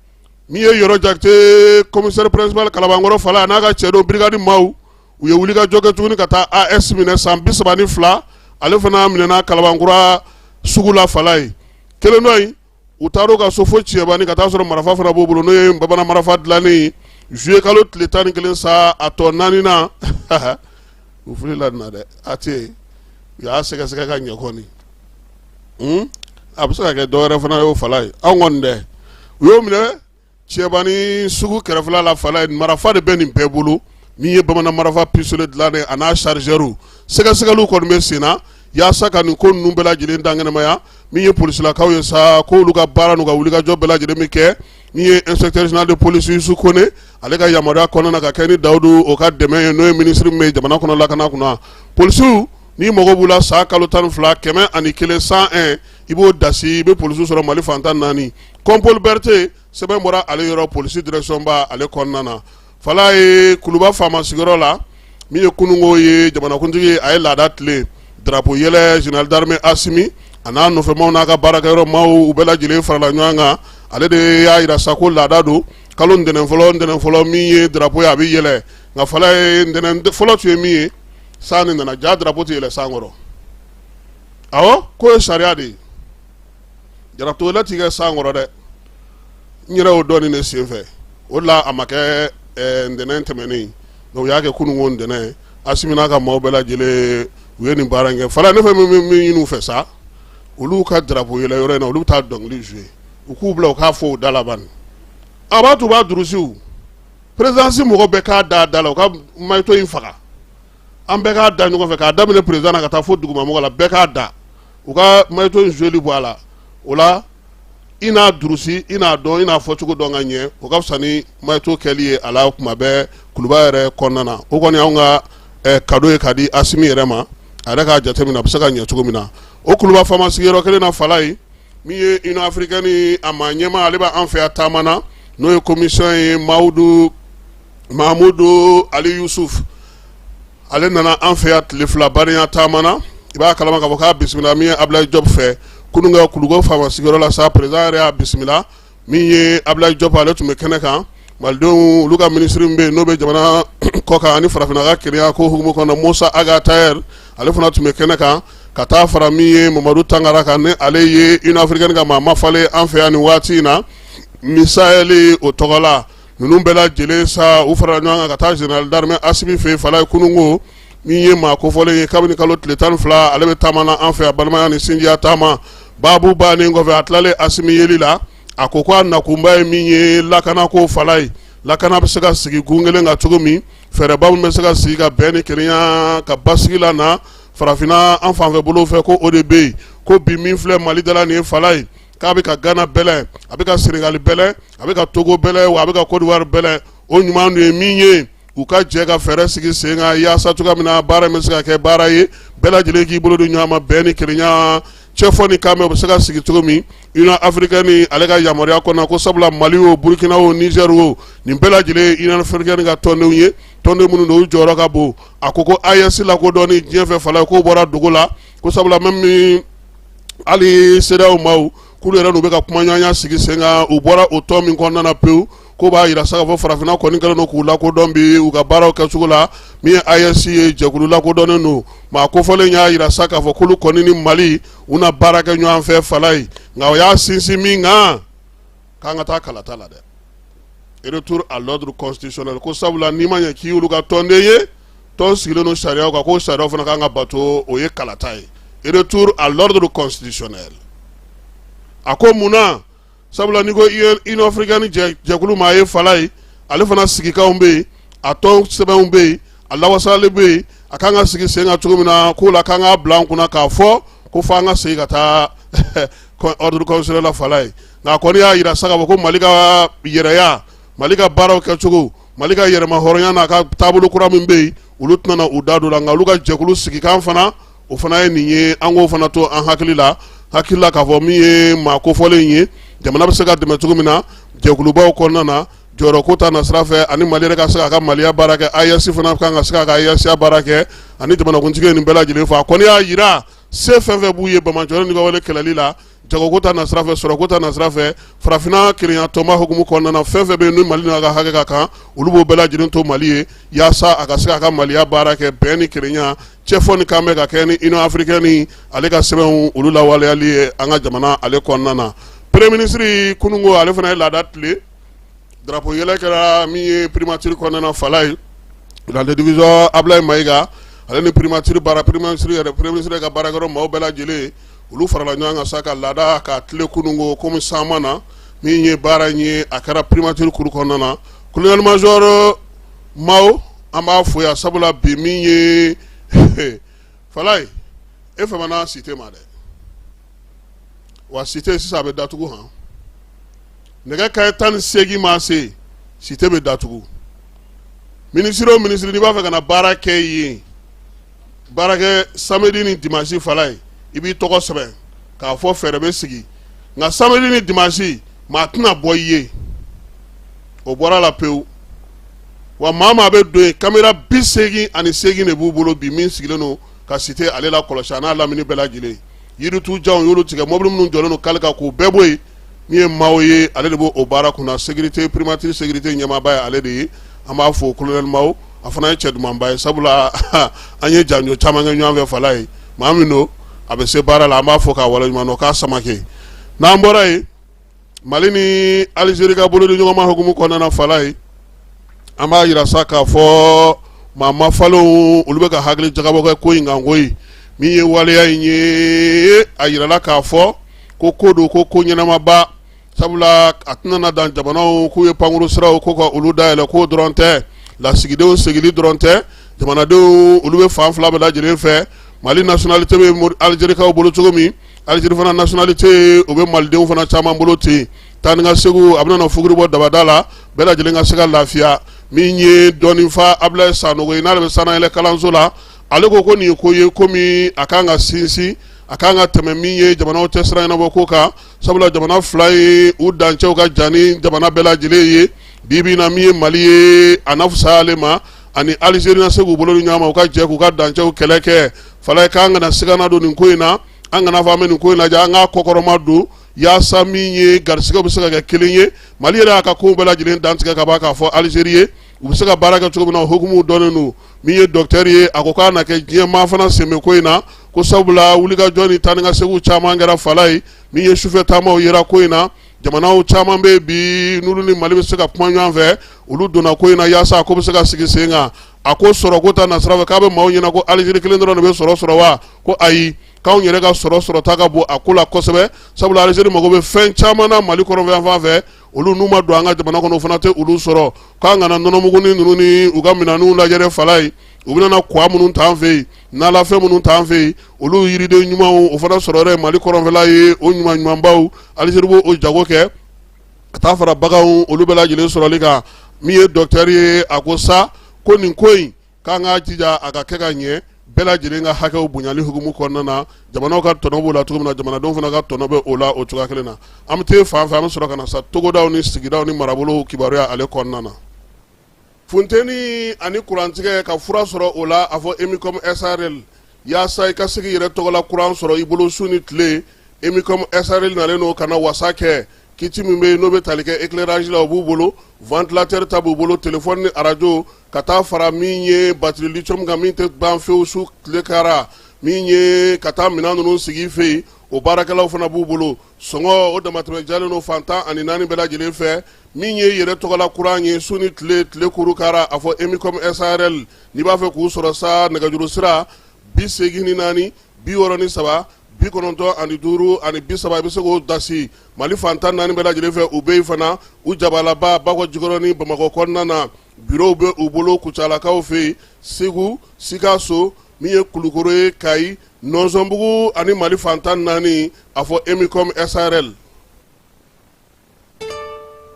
min ye Yɔrɔ Jakite commissaire principal Kalabankɔrɔ, fala, n'a ka cɛdenw, brigade maaw, u ye wulikajɔ kɛ tuguni ka taa AS minɛ, san 32, ale fana minɛna Kalabankura sugu la. Fala ye, kelen dɔ in, u taara ka so fo Cɛbani ka taa sɔrɔ marifa fana b'o bolo, n'o ye bamanan marifa dilannen ye. Juillet kalo tile 11 sa, a tɔ naani na, u filila nin na dɛ, a tɛ u y'a sɛgɛsɛgɛ ka ɲɛ kɔni. A bɛ se ka kɛ dɔwɛrɛ fana y'o, fala ye, anw kɔni dɛ. U y'o minɛ Cɛbani sugu kɛrɛfɛla la. Fala ye, marifa de bɛ nin bɛɛ bolo, min ye bamanan marifa pistolet dilannen a n'a chargeur. Sɛgɛsɛgɛliw kɔni bɛ sen na yaasa ka nin ko ninnu bɛɛ lajɛlen dankɛnɛmaya. Min ye polisilakaw ye sa, k'olu ka baara n'u ka wulikajɔ bɛɛ lajɛlen bɛ kɛ min ye inspecteur général de police Yusu Kone, ale ka yamaruya kɔnɔna na, ka kɛ ni Dawudu o ka dɛmɛ ye, n'o ye minisiri min bɛ jamana kɔnɔ lakana kunna. Polisiw, n'i mago b'u la, san kalo 12, 101, 101, i b'o dasi, i bɛ polisiw sɔrɔ Mali fan 14. Kɔnpoli Berete, sɛbɛn bɔra ale yɔrɔ, polisi direction ba ale kɔnɔna na. Fala ye, Kuluba faama sigiyɔrɔ la, min ye kununko ye, jamanakuntigi a ye laada tile drapeau yɛlɛ, général d'armée Asimi a n'a nɔfɛmaw n'a ka baarakɛyɔrɔ maaw, u bɛɛ lajɛlen farala ɲɔgɔn kan. Ale de y'a jira sa ko laada don, kalo ntɛnɛn fɔlɔ, ntɛnɛn fɔlɔ min ye drapeau ye, a bɛ yɛlɛ. Nka Falaye, ntɛnɛn fɔlɔ tun ye min ye, san nin nana ja drapeau tɛ yɛlɛ san kɔrɔ. Awɔ, k'o ye sariya de ye, drapeau yɛlɛ tɛ kɛ san kɔrɔ dɛ. N yɛrɛ y'o dɔn nin de senfɛ, o de la a ma kɛ ntɛnɛn tɛmɛnen, donc u y'a kɛ kununko ntɛnɛn. Asimi n'a ka maaw bɛɛ lajɛlen, u ye nin baara in kɛ. Falaye, ne fɛ min ɲini u fɛ sa, olu ka drapeau yɛlɛ yɔrɔ in na, olu bɛ taa dɔnkili jouer, u k'u bila u k'a fɔ u da laban a b'a to u b'a durusi. Présidence mɔgɔ bɛɛ k'a da da la, u ka magnéto in faga, an bɛɛ k'a da ɲɔgɔn fɛ, k'a daminɛ président na ka taa fo dugumamɔgɔ la, bɛɛ k'a da, u ka magnéto in jouer bɔ a la. O la, i n'a durusi, i n'a dɔn, i n'a fɔcogo dɔn ka ɲɛ, o ka fisa ni magnéto kɛli ye a la kuma bɛɛ kuluba yɛrɛ kɔnɔna na. O kɔni anw ka cadeau ye k'a di Asimi yɛrɛ ma, a yɛrɛ k'a jateminɛ a bɛ se ka ɲɛ cogo min na. O kuluba faama sigiyɔrɔ kelen na, Falaye, min ye Union africaine a maa ɲɛmaa, ale b'an fɛ yan taama na, n'o ye commission ye, Mamudu Mahamudu Ali Yusuf, ale nana an fɛ yan tile 2 badenya taama na. I b'a kalama k'a fɔ k'a bisimila min ye Abulayi Jɔp fɛ kunun ka Kulukɔ faama sigiyɔrɔ la sa, président yɛrɛ y'a bisimila. Min ye Abulayi Jɔp, ale tun bɛ kɛnɛ kan. Malidenw, olu ka minisiri min bɛ yen, n'o bɛ jamana kɔ kan ani farafinna ka kelenya ko hukumu kɔnɔ, Musa Ag Attaher, ale fana tun bɛ kɛnɛ kan, ka taa fara min ye Mamadu Tangara kan, ni ale ye Union africaine ka maa mafalen an fɛ yan nin waati in na, Misayɛli o tɔgɔ la. Ninnu bɛɛ lajɛlen sa, u farala ɲɔgɔn kan ka taa général d'armée Asimi fɛ yen. Falaye, kununko min ye maa kofɔlen ye, kabini kalo tile 12 ale bɛ taama na an fɛ yan, balimaya ni sinjiya taama. Baabu bannen kɔfɛ, a tilalen Asimi yeli la, a ko a nakunba ye min ye lakanako. Falaye, lakana bɛ se ka sigi gun kelen kan cogo min, fɛɛrɛba min bɛ se ka sigi ka bɛn ni kelenya ka basigi la na farafinna an fanfɛ bolo fɛ, ko o de bɛ yen. Ko bi min filɛ Mali da la nin ye, Falaye, k'a bɛ ka Gana bɛlɛn, a bɛ ka Senegali bɛlɛn, a bɛ ka Togo bɛlɛn, wa a bɛ ka Côte d'Ivoire bɛlɛn. O ɲuman dun ye min ye, u ka jɛ ka fɛɛrɛ sigi sen kan yaasa cogoya min na baara in bɛ se ka kɛ baara ye, bɛɛ lajɛlen k'i bolo di ɲɔgɔn ma, bɛn ni kelenya, cɛfɔ ni kanbɛn, o bɛ se ka sigi cogo min Union africaine ale ka yamaruya kɔnɔ. Ko sabula Mali o, Burukina o, Niger o, nin bɛɛ lajɛlen ye Union africaine ka tɔndenw ye, tɔnden minnu don, u jɔyɔrɔ ka bon. A ko ko AES lakodɔnni diɲɛ fɛ, Falaye, k'o bɔra dogo la, ko sabula même ni hali CEDEAO maaw k'olu yɛrɛ n'u bɛ ka kumaɲɔgɔnya sigi sen kan, u bɔra o tɔn min kɔnɔna na pewu. Ko b'a jira sa k'a fɔ farafinna kɔni kɛlen don k'u lakodɔn bi u ka baaraw kɛcogo la. Min ye AES ye, jɛkulu lakodɔnnen don. Maa kofɔlen y'a jira sa k'a fɔ k'olu kɔni ni Mali, u na baara kɛ ɲɔgɔn fɛ, Falaye. Nka o y'a sinsin min kan, k'an ka taa kalata la dɛ, retour à l'ordre constitutionnel. Ko sabula n'i ma ɲɛ k'i y'olu ka tɔnden ye, tɔn sigilen don sariyaw kan, k'o sariyaw fana kan ka bato, o ye kalata ye, retour à l'ordre constitutionnel. A ko munna? Sabula n'i ko Union africaine jɛkulu maa ye, Falaye, ale fana sigikanw bɛ yen, a tɔn sɛbɛnw bɛ yen, a lawasali bɛ yen, a kan ka sigi sen kan cogo min na. K'o la, k'an k'a bila an kunna k'a fɔ ko fo an ka segin ka taa ordre constitutionnel la, Falaye. Nka a kɔni y'a jira sa k'a fɔ ko Mali ka yɛrɛya, Mali ka baaraw kɛcogo, Mali ka yɛrɛma hɔrɔnya n'a ka taabolo kura min bɛ yen, olu tɛna u da don la. Nka olu ka jɛkulu sigikan fana, o fana ye nin ye. An k'o fana to an hakili la k'a fɔ min ye maa kofɔlen ye, jamana bɛ se ka dɛmɛ cogo min na jɛkulubaw kɔnɔna na, jɔyɔrɔko ta nasira fɛ, ani Mali yɛrɛ ka se k'a ka Maliya baara kɛ, AES fana kan ka se k'a ka AES baara kɛ, ani jamanakuntigi ye nin bɛɛ lajɛlen fɔ. A kɔni y'a jira se fɛn fɛn b'u ye banbaanciwale ni wale kɛlɛli la, jagoko ta nasira fɛ, sɔrɔko ta nasira fɛ, farafinna kelenya tɔnba hukumu kɔnɔna na, fɛn fɛn bɛ yen ni Mali n'a ka hakɛ ka kan, olu b'o bɛɛ lajɛlen to Mali ye yaasa a ka se k'a ka Maliya baara kɛ, bɛn ni kelenya, cɛfɔ ni kanbɛn ka kɛ ni Union africaine ale ka sɛbɛnw olu lawaleyali ye an ka jamana ale kɔnɔna na. Premier ministre kununko, ale fana ye laada tilen, drapeau yɛlɛ kɛra min ye primature kɔnɔna na, Falaye, général de division Ablaye Mayiga, ale ni primature baara, premier ministre yɛrɛ, premier ministre ka baarakɛyɔrɔ maaw bɛɛ lajɛlen, olu farala ɲɔgɔn kan sa ka laada k'a tilen kununko. Komi san ma na, min ye baara in ye, a kɛra primature kuru kɔnɔna na. Colonel major Mao, an b'a fo yan, sabula bi min ye, Falaye, e famana cité ma dɛ. Wa cité sisan a bɛ datugu han, nɛgɛ kanɲɛ 18 maa se, cité bɛ datugu. Minisiri o minisiri, n'i b'a fɛ ka na baara kɛ yen, baarakɛ samedi ni dimanche, Falaye, i b'i tɔgɔ sɛbɛn k'a fɔ fɛɛrɛ bɛ sigi. Nka samedi ni dimanche, maa tɛna bɔ i ye, o bɔra la pewu. Wa maa maa bɛ don yen, caméra 88 de b'u bolo bi, min sigilen don ka cité ale la kɔlɔsi a n'a lamini bɛɛ lajɛlen. Yiritu janw y'olu tigɛ, mobili minnu jɔlen don kali kan, k'u bɛɛ bɔ yen. Min ye maaw ye, ale de b'o baara kunna, sécurité primature, sécurité ɲɛmaaba ye ale de ye. An b'a fo, colonel Mawo, a fana ye cɛ dumanba ye, sabula an ye janjo caman kɛ ɲɔgɔn fɛ. Falaye, maa min don, a bɛ se baara la. An b'a fɔ k'a waleɲuman dɔn k'a Samakɛ. N'an bɔra yen, Mali ni Alizeri ka bolodi ɲɔgɔnma hukumu kɔnɔna na, Falaye, an b'a jira sa k'a fɔ maa mafalenw, olu bɛ ka hakili jagabɔ kɛ ko in kan koyi. Min ye waleya in ye, a jirala k'a fɔ ko ko don, ko ko ɲɛnamaba, sabula a tɛna na dan jamanaw k'u ye pankuru siraw ko ka olu dayɛlɛ k'o dɔrɔn tɛ, lasigidenw seginni dɔrɔn tɛ, jamanadenw olu bɛ fan fila bɛɛ lajɛlen fɛ. Mali nationalité bɛ Alizerikaw bolo cogo min, Alizeri fana nationalité o bɛ malidenw fana caman bolo ten. Taa ni ka segin, a bɛna na fuguri bɔ dabada la, bɛɛ lajɛlen ka se ka lafiya. Min ye dɔnnifa Abulayi Sanogo ye, n'ale bɛ sanayɛlɛ kalanso la, ale ko ko nin ye ko ye, ko min a kan ka sinsin, a kan ka tɛmɛ min ye jamanaw cɛ sira ɲɛnabɔ ko kan, sabula jamana fila ye, u dancɛw ka jan ni jamana bɛɛ lajɛlen ye. Bi bi in na, min ye Mali ye, a na fisaya ale ma ani Alizeri na se k'u bolo di ɲɔgɔn ma, u ka jɛ k'u ka dancɛw kɛlɛ kɛ. Falaye, k'an kana sigana don nin ko in na, an kana fɔ an bɛ nin ko in lajɛ, an k'a kɔkɔrɔma don yaasa min ye garisigɛw bɛ se ka kɛ kelen ye. Mali yɛrɛ y'a ka kow bɛɛ lajɛlen dantigɛ ka ban k'a fɔ Alizeri ye, u bɛ se ka baara kɛ cogo min na, o hukumu dɔnnen don. Min ye docteur ye, a ko k'a na kɛ diɲɛ maa fana sen bɛ ko in na, ko sabula wulikajɔ ni taa ni ka seginw caman kɛra. Falaye, min ye sufɛ taamaw yera ko in na, jamanaw caman bɛ bi n'olu ni Mali bɛ se ka kuma ɲɔgɔn fɛ, olu donna ko in na yaasa ko bɛ se ka sigi sen kan. A ko sɔrɔ ko ta nasira fɛ, k'a bɛ maaw ɲɛna ko Alizeri kelen dɔrɔn de bɛ sɔrɔ sɔrɔ wa? Ko ayi, k'anw yɛrɛ ka sɔrɔ sɔrɔta ka bon a ko la kosɛbɛ, sabula Alizeri mago bɛ fɛn caman na Mali kɔrɔnfɛ fan fɛ, olu n'u ma don an ka jamana kɔnɔ, o fana tɛ olu sɔrɔ. K'an kana nɔnɔmuguni ninnu ni u ka minɛnw lajɛ dɛ. Falaye, u bɛna kwa minnu t'an fɛ yen, nalafɛn minnu t'an fɛ yen, olu yiriden ɲumanw, o fana sɔrɔ yɔrɔ ye Mali kɔrɔnfɛla ye. O ɲuman ɲumanbaw, Alizeri b'o jago kɛ ka taa fara baganw, olu bɛɛ lajɛlen sɔrɔli kan. Min ye docteur ye, a ko sa ko nin ko in, k'an ka jija a ka kɛ ka ɲɛ, bɛɛ lajɛlen ka hakɛw bonyali hukumu kɔnɔna na. Jamanaw ka tɔnɔ b'o la cogo min na, jamanadenw fana ka tɔnɔ bɛ o la o cogoya kelen na. An bɛ taa fan fɛ, an bɛ sɔrɔ ka na sa togodaw ni sigidaw ni marabolow kibaruya ale kɔnɔna na. Funteni ani kurantigɛ, ka fura sɔrɔ o la, a fɔ Emicom SARL, yaasa i ka se k'i yɛrɛ tɔgɔla kuran sɔrɔ i bolo su ni tile. Emicom SARL nalen don ka na wasa kɛ. Kit min bɛ yen n'o bɛ tali kɛ éclairage la, o b'u bolo, ventilateur ta b'u bolo, téléphone ni arajo, ka taa fara min ye batterie lithium kan, min tɛ ban fewu su tile kara, min ye ka taa minɛn ninnu sigi fɛ yen, o baarakɛlaw fana b'u bolo. Sɔngɔ o damatɛmɛ jalen don fan 14 bɛɛ lajɛlen fɛ. Min ye yɛrɛ tɔgɔla kuran ye su ni tile, tile kuru kara, a fɔ Emicom SARL. N'i b'a fɛ k'u sɔrɔ sa, nɛgɛjuru sira 84 63 95 30, i bɛ se k'o dasi Mali fan 14 bɛɛ lajɛlen fɛ. U bɛ yen fana, u jabalaba Bakɔ Jikɔrɔni Bamakɔ kɔnɔna na, bureau bɛ u bolo Kucalakaw fɛ yen, Segu, Sikaso, min ye Kulukoro ye, Kayi, Nɔnsɔnbugu ani Mali fan 14, a fɔ Emicom SARL.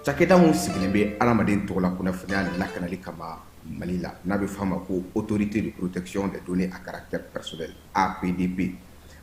Cakɛda min sigilen bɛ adamaden tɔgɔla kunnafoniya lakanali kama Mali la, n'a bɛ f'a ma ko Autorité de protection des données à caractère personnel, APDP,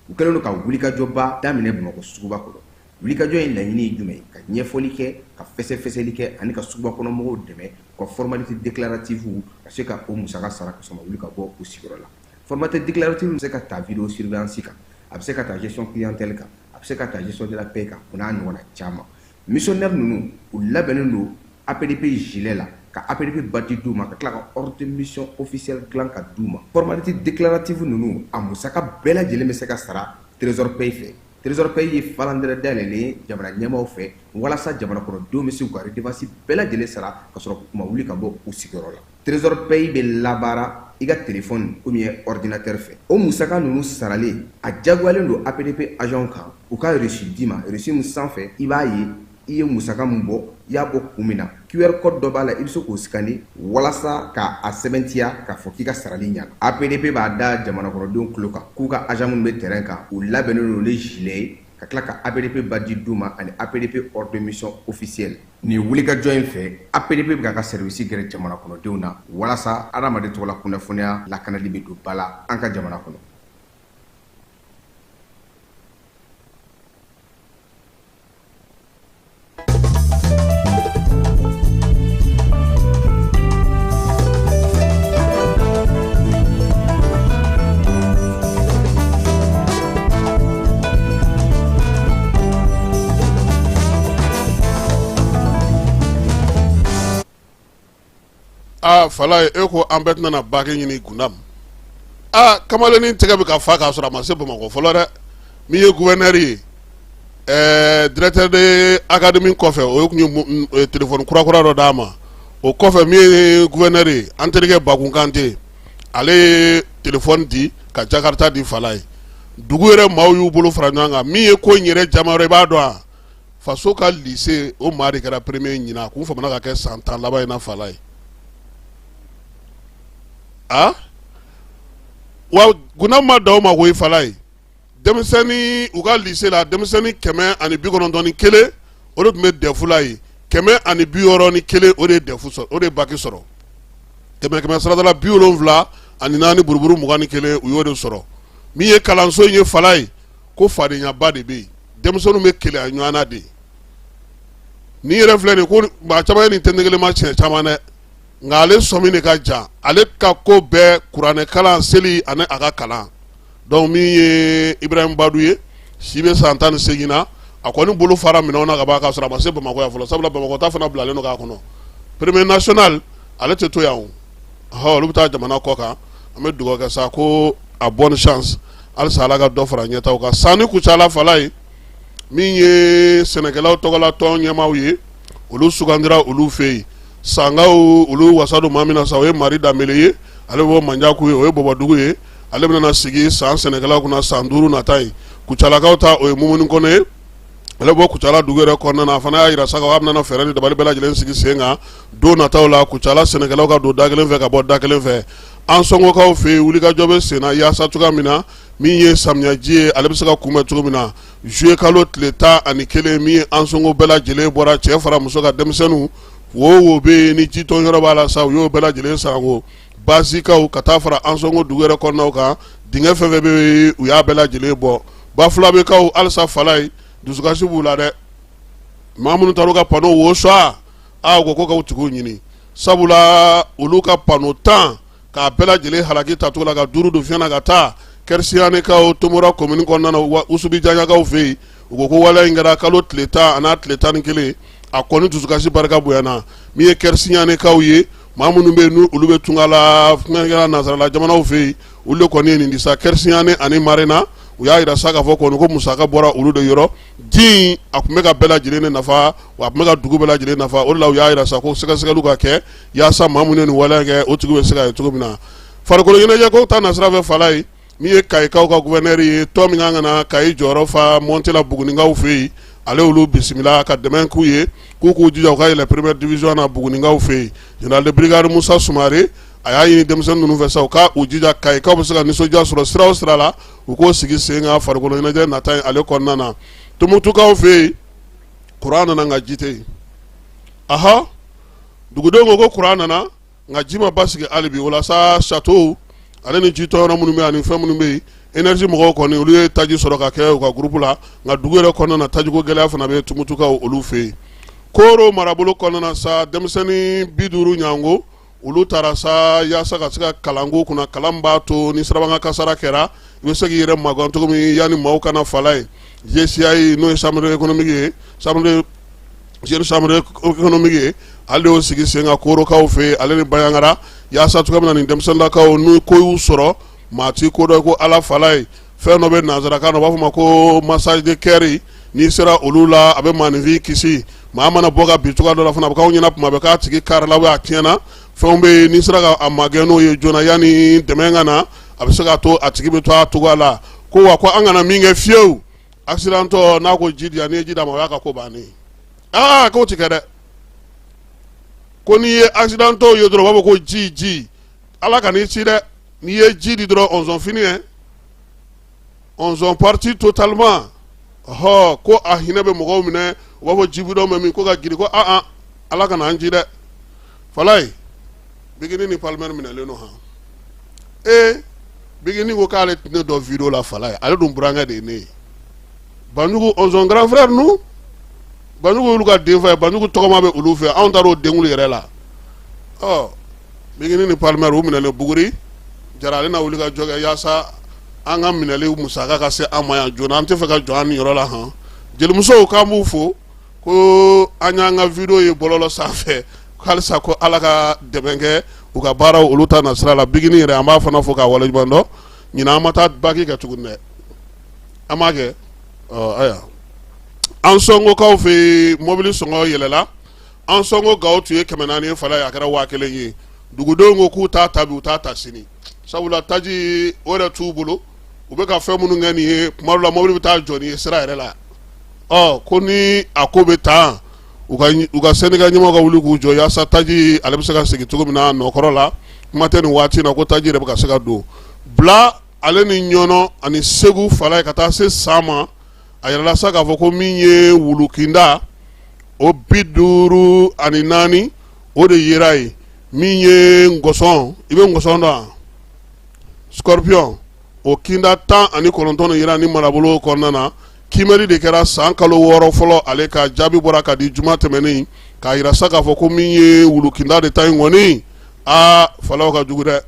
u kɛlen don ka wulikajɔba daminɛ Bamakɔ suguba kɔnɔ. Wulikajɔ in laɲini ye jumɛn ye? Ka ɲɛfɔli kɛ, ka fɛsɛfɛsɛli kɛ ani ka suguba kɔnɔ mɔgɔw dɛmɛ u ka formalité déclarative ka se ka o musaka sara ka sɔrɔ ma wuli ka bɔ u sigiyɔrɔ la. Formalité déclarative bɛ se ka ta vidéo surveillance kan, a bɛ se ka ta gestion clientèle kan, a bɛ se ka ta gestion de la paie kan, o n'a ɲɔgɔnna caman. Missionnaire ninnu, u labɛnnen don APDP gilet la, ka APDP badge d'u ma, ka tila ka ordre de mission officielle dilan ka d'u ma. Formalité déclarative ninnu, a musaka bɛɛ lajɛlen bɛ se ka sara Trésor Pay fɛ. Trésor Pay ye falandɛrɛ dayɛlɛlen ye jamana ɲɛmaaw fɛ walasa jamana kɔnɔdenw bɛ se k'u ka redevance bɛɛ lajɛlen sara ka sɔrɔ u ma wuli ka bɔ u sigiyɔrɔ la. Trésor Pay bɛ labaara i ka téléphone ou bien ordinateur fɛ. O musaka ninnu saralen, a jagoyalen don APDP agent kan u ka reçu d'i ma, reçu min sanfɛ i b'a ye i ye musaka min bɔ, i y'a bɔ kun min na. QR code dɔ b'a la, i bɛ se k'o scanner walasa k'a sɛbɛntiya k'a fɔ k'i ka sarali ɲɛna. APDP b'a da jamana kɔnɔdenw tulo kan k'u ka agent minnu bɛ terrain kan, u labɛnnen don ni gilet ye, ka tila ka APDP badge d'u ma ani APDP ordre de mission officielle. Nin wulikajɔ in fɛ, APDP bɛ k'a ka service gɛrɛ jamana kɔnɔdenw na walasa adamaden tɔgɔla kunnafoniya lakanali bɛ don ba la an ka jamana kɔnɔ. Aa Falaye, e ko an bɛɛ tɛna na baki ɲini Gundam. Aa, kamalennin tɛgɛ bɛ ka fa k'a sɔrɔ a ma se Bamakɔ fɔlɔ dɛ. Min ye gouverneur ye, directeur de académie kɔfɛ, o tun ye téléphone kura kura dɔ d'a ma. O kɔfɛ, min ye gouverneur ye, an terikɛ Bakun Kante, ale ye téléphone di ka Jakarta di Falaye. Dugu yɛrɛ maaw y'u bolo fara ɲɔgɔn kan. Min ye ko in yɛrɛ jama yɔrɔ, i b'a dɔn wa? Faso ka lycée, o maa de kɛra premier ɲinan. A kun famana ka kɛ san 10 laban in na, Falaye. A wa Gundam ma dan o ma koyi, Falaye. Denmisɛnnin, u ka lycée la, denmisɛnnin 191, o de tun bɛ DEF la yen. 161, o de ye DEF sɔrɔ, o de ye baki sɔrɔ. Kɛmɛ kɛmɛ sarada la, 74 buruburu 21, u y'o de sɔrɔ. Min ye kalanso in ye, Falaye, ko fadenyaba de bɛ yen, denmisɛnninw bɛ keleya ɲɔgɔn na de. Nin yɛrɛ filɛ nin ko maa caman ye nin tɛntɛ kelen ma siɲɛ caman dɛ, nka ale sɔmi de ka jan. Ale ka ko bɛɛ kuranɛ kalan, seli ani a ka kalan. Donc min ye Ibrahim Badu ye, si bɛ san 18 na, a kɔni bolo fara minɛnw na ka ban k'a sɔrɔ a ma se Bamakɔ yan fɔlɔ, sabula Bamakɔ ta fana bilalen don k'a kɔnɔ. Premier national, ale tɛ to yan o, ɔhɔ, olu bɛ taa jamana kɔ kan. An bɛ dugawu kɛ sa ko a bonne chance, halisa Ala ka dɔ fara ɲɛtaw kan. Sanni Kucala, Falaye, min ye sɛnɛkɛlaw tɔgɔla tɔn ɲɛmaaw ye, olu sugandira olu fɛ yen. Sankaw, olu wasa don maa min na sa, o ye Mari Danbele ye. Ale bɛ bɔ Manjaku ye, o ye Bɔbɔdugu ye. Ale bɛna sigi san sɛnɛkɛlaw kunna san 5 nata ye. Kucalakaw ta, o ye Mumuni Kɔnɛ ye. Ale bɔ Kucala dugu yɛrɛ kɔnɔna na. A fana y'a jira sa k'a bɛna fɛɛrɛ ni dabali bɛɛ lajɛlen sigi sen kan don nataw la, Kucala sɛnɛkɛlaw ka don da kelen fɛ ka bɔ da kelen fɛ. Ansɔngɔkaw fɛ yen, wulikajɔ bɛ sen na yaasa cogoya min na, min ye samiyaji ye, ale bɛ se ka kunbɛn cogo min na. Juillet kalo tile 11, min ye Ansɔngɔ bɛɛ lajɛlen bɔra, cɛ fara muso ka, denmisɛnninw, wo wo bɛ yen ni jitɔn yɔrɔ b'a la sa, u y'o bɛɛ lajɛlen sanko. Basikaw ka taa fara Ansɔngɔ dugu yɛrɛ kɔnɔnaw kan, dingɛ fɛn fɛn bɛ yen, u y'a bɛɛ lajɛlen bɔ. Bafulabekaw halisa, Falaye, dusukasi b'u la dɛ. Maa minnu taara u ka panneau wo suwa, aa, u ko k'u tigiw ɲini, sabula olu ka panneau 10 k'a bɛɛ lajɛlen halaki tacogo la, ka duuru don fiɲɛ na ka taa. Kɛrisiyanikaw, Tomora commune kɔnɔna na, Usubijanyakaw fɛ yen, u ko ko waleya in kɛra kalo tile 10 an'a tile 11. A kɔni dusukasi barika bonyana. Min ye Kɛrisiyanikaw ye, maa minnu bɛ yen n'olu olu bɛ tunga la fɛnkɛla nansarala jamanaw fɛ yen, olu de kɔni ye nin di sa. Kɛrisiyani ani Marena, u y'a jira sa k'a fɔ kɔni ko musaka bɔra olu de yɔrɔ. Ji a tun bɛ ka bɛɛ lajɛlen de nafa, wa a tun bɛ ka dugu bɛɛ lajɛlen nafa. O de la u y'a jira sa ko sɛgɛsɛgɛliw ka kɛ yaasa maa minnu ye nin waleya kɛ, o tigi bɛ se ka ye cogo min na. Farikolo ɲɛnajɛ ko ta nasira fɛ, Falaye, min ye Kayikaw ka gouverneur ye, tɔn min kan ka na Kayi jɔyɔrɔ fa montée la Bugunikaw fɛ yen, ale olu bisimila ka dɛmɛ k'u ye, k'u k'u jija u ka yɛlɛ première division na Bugunikaw fɛ yen. Général de brigade Musa Sumare, a y'a ɲini denmisɛnnin ninnu fɛ sa, u ka u jija, Kayikaw bɛ se ka nisɔndiya sɔrɔ sira o sira la, u k'o sigi sen kan farikolo ɲɛnajɛ nata in ale kɔnɔna na. Tumutukaw fɛ yen, kuran nana nka ji tɛ yen. Aha, dugudenw ko ko kuran nana nka ji ma basigi hali bi. O la sa, château ale ni jitɔn yɔrɔ minnu bɛ ani fɛn minnu bɛ yen, énergie mɔgɔw kɔni, olu ye taji sɔrɔ ka kɛ u ka groupe la, nka dugu yɛrɛ kɔnɔna na, tajiko gɛlɛya fana bɛ Tumutukaw olu fɛ yen. Koro marabolo kɔnɔna na sa, denmisɛnnin 50 ɲango, olu taara sa yaasa ka se ka kalanko kunna, kalan b'a to ni sirabakan kasara kɛra, i bɛ se k'i yɛrɛ magan cogo min yanni maaw kana Falaye. GCI, n'o ye chambre économique ye, chambre jeune chambre économique ye, ale y'o sigi sen kan Korokaw fɛ yen, ale ni Bandiagara, yaasa cogoya min na nin denmisɛnninlakaw, n'u ko y'u sɔrɔ, maa ti ko dɔn ko Ala. Falaye, fɛn dɔ bɛ nanzarakan na, u b'a fɔ ma ko massage de cœur. N'i sera olu la, a bɛ maaninfin kisi. Maa mana bɔ ka bin cogoya dɔ la fana, a bɛ k'aw ɲɛna tuma bɛɛ k'a tigi karila, a tiɲɛna. Fɛnw bɛ yen, n'i sera ka a magɛn n'o ye joona yanni dɛmɛ ka na, a bɛ se k'a to a tigi bɛ to a cogoya la. Ko wa ko an kana min kɛ fiyewu, accidentɔ n'a ko ji di yan, n'i ye ji d'a ma, o y'a ka ko bannen ye. Aa, k'o ti kɛ dɛ. Ko n'i ye accidentɔw ye dɔrɔn, u b'a fɔ ko ji, ji, Ala ka n'i ci dɛ. N'i ye ji di dɔrɔn, on sont fini hein, on sont partis totalement. Ɔhɔ, ko a hinɛ bɛ mɔgɔw minɛ, u b'a fɔ ji bidɔn bɛ min, ko ka girin, ko aa, Ala kana an ci dɛ. Falaye, Bigini ni Palmer minɛlen don. Han, ee, Bigini ko k'ale tɛ ne dɔn vidéo la. Falaye, ale dun burankɛ de ye ne ye. Banjugu, on sont grand frère nous. Banjugu y'olu ka denfa ye, Banjugu tɔgɔma bɛ olu fɛ, anw taar'o denkuli yɛrɛ la. Ɔ, Bigini ni Palmer, u minɛlen. Buguri Jara, ale na wuli ka jɔ kɛ yaasa an ka minɛli musaka ka se an ma yan joona. An tɛ fɛ ka jɔ an niyɔrɔ la. Han, jelimusow, k'an b'u fo ko an y'an ka vidéo ye bɔlɔlɔ sanfɛ. Halisa ko Ala ka dɛmɛ kɛ u ka baaraw olu ta nasira la bigini yɛrɛ an b'a fana fo k'a waleɲuman dɔn ɲinan an ma taa baki kɛ tuguni dɛ an m'a kɛ ayiwa Ansɔngokaw fɛ yen mobili sɔngɔ yɛlɛla Ansɔngo Gawo tun ye 400 ye Falaye a kɛra 1000 ye dugudenw ko k'u t'a ta bi u t'a ta sini sabula taji o yɛrɛ t'u bolo u bɛ ka fɛn minnu kɛ nin ye tuma dɔ la mobili bɛ taa jɔ nin ye sira yɛrɛ la ɔ ko ni a ko bɛ taa u ka syndicat ɲɛmɔgɔw ka wuli k'u jɔ yaasa taji ale bɛ se ka segin cogo min na nɔkɔrɔ la kuma tɛ nin waati na ko taji yɛrɛ bɛ ka se ka don Bila ale ni Ɲɔnɔ ani Segu Falaye ka taa se San ma a yirala sa k'a fɔ ko min ye wulukinda o 54 o de yera yen min ye nkɔsɔn i bɛ nkɔsɔn dɔn wa scorpion o kinda 19 de yera ni marabolo kɔnɔna na kiimɛli de kɛra san kalo 6 fɔlɔ ale ka jaabi bɔra ka di juma tɛmɛnen k'a yira sa k'a fɔ ko min ye wulukinda de ta in kɔni aa Falaye o ka jugu dɛ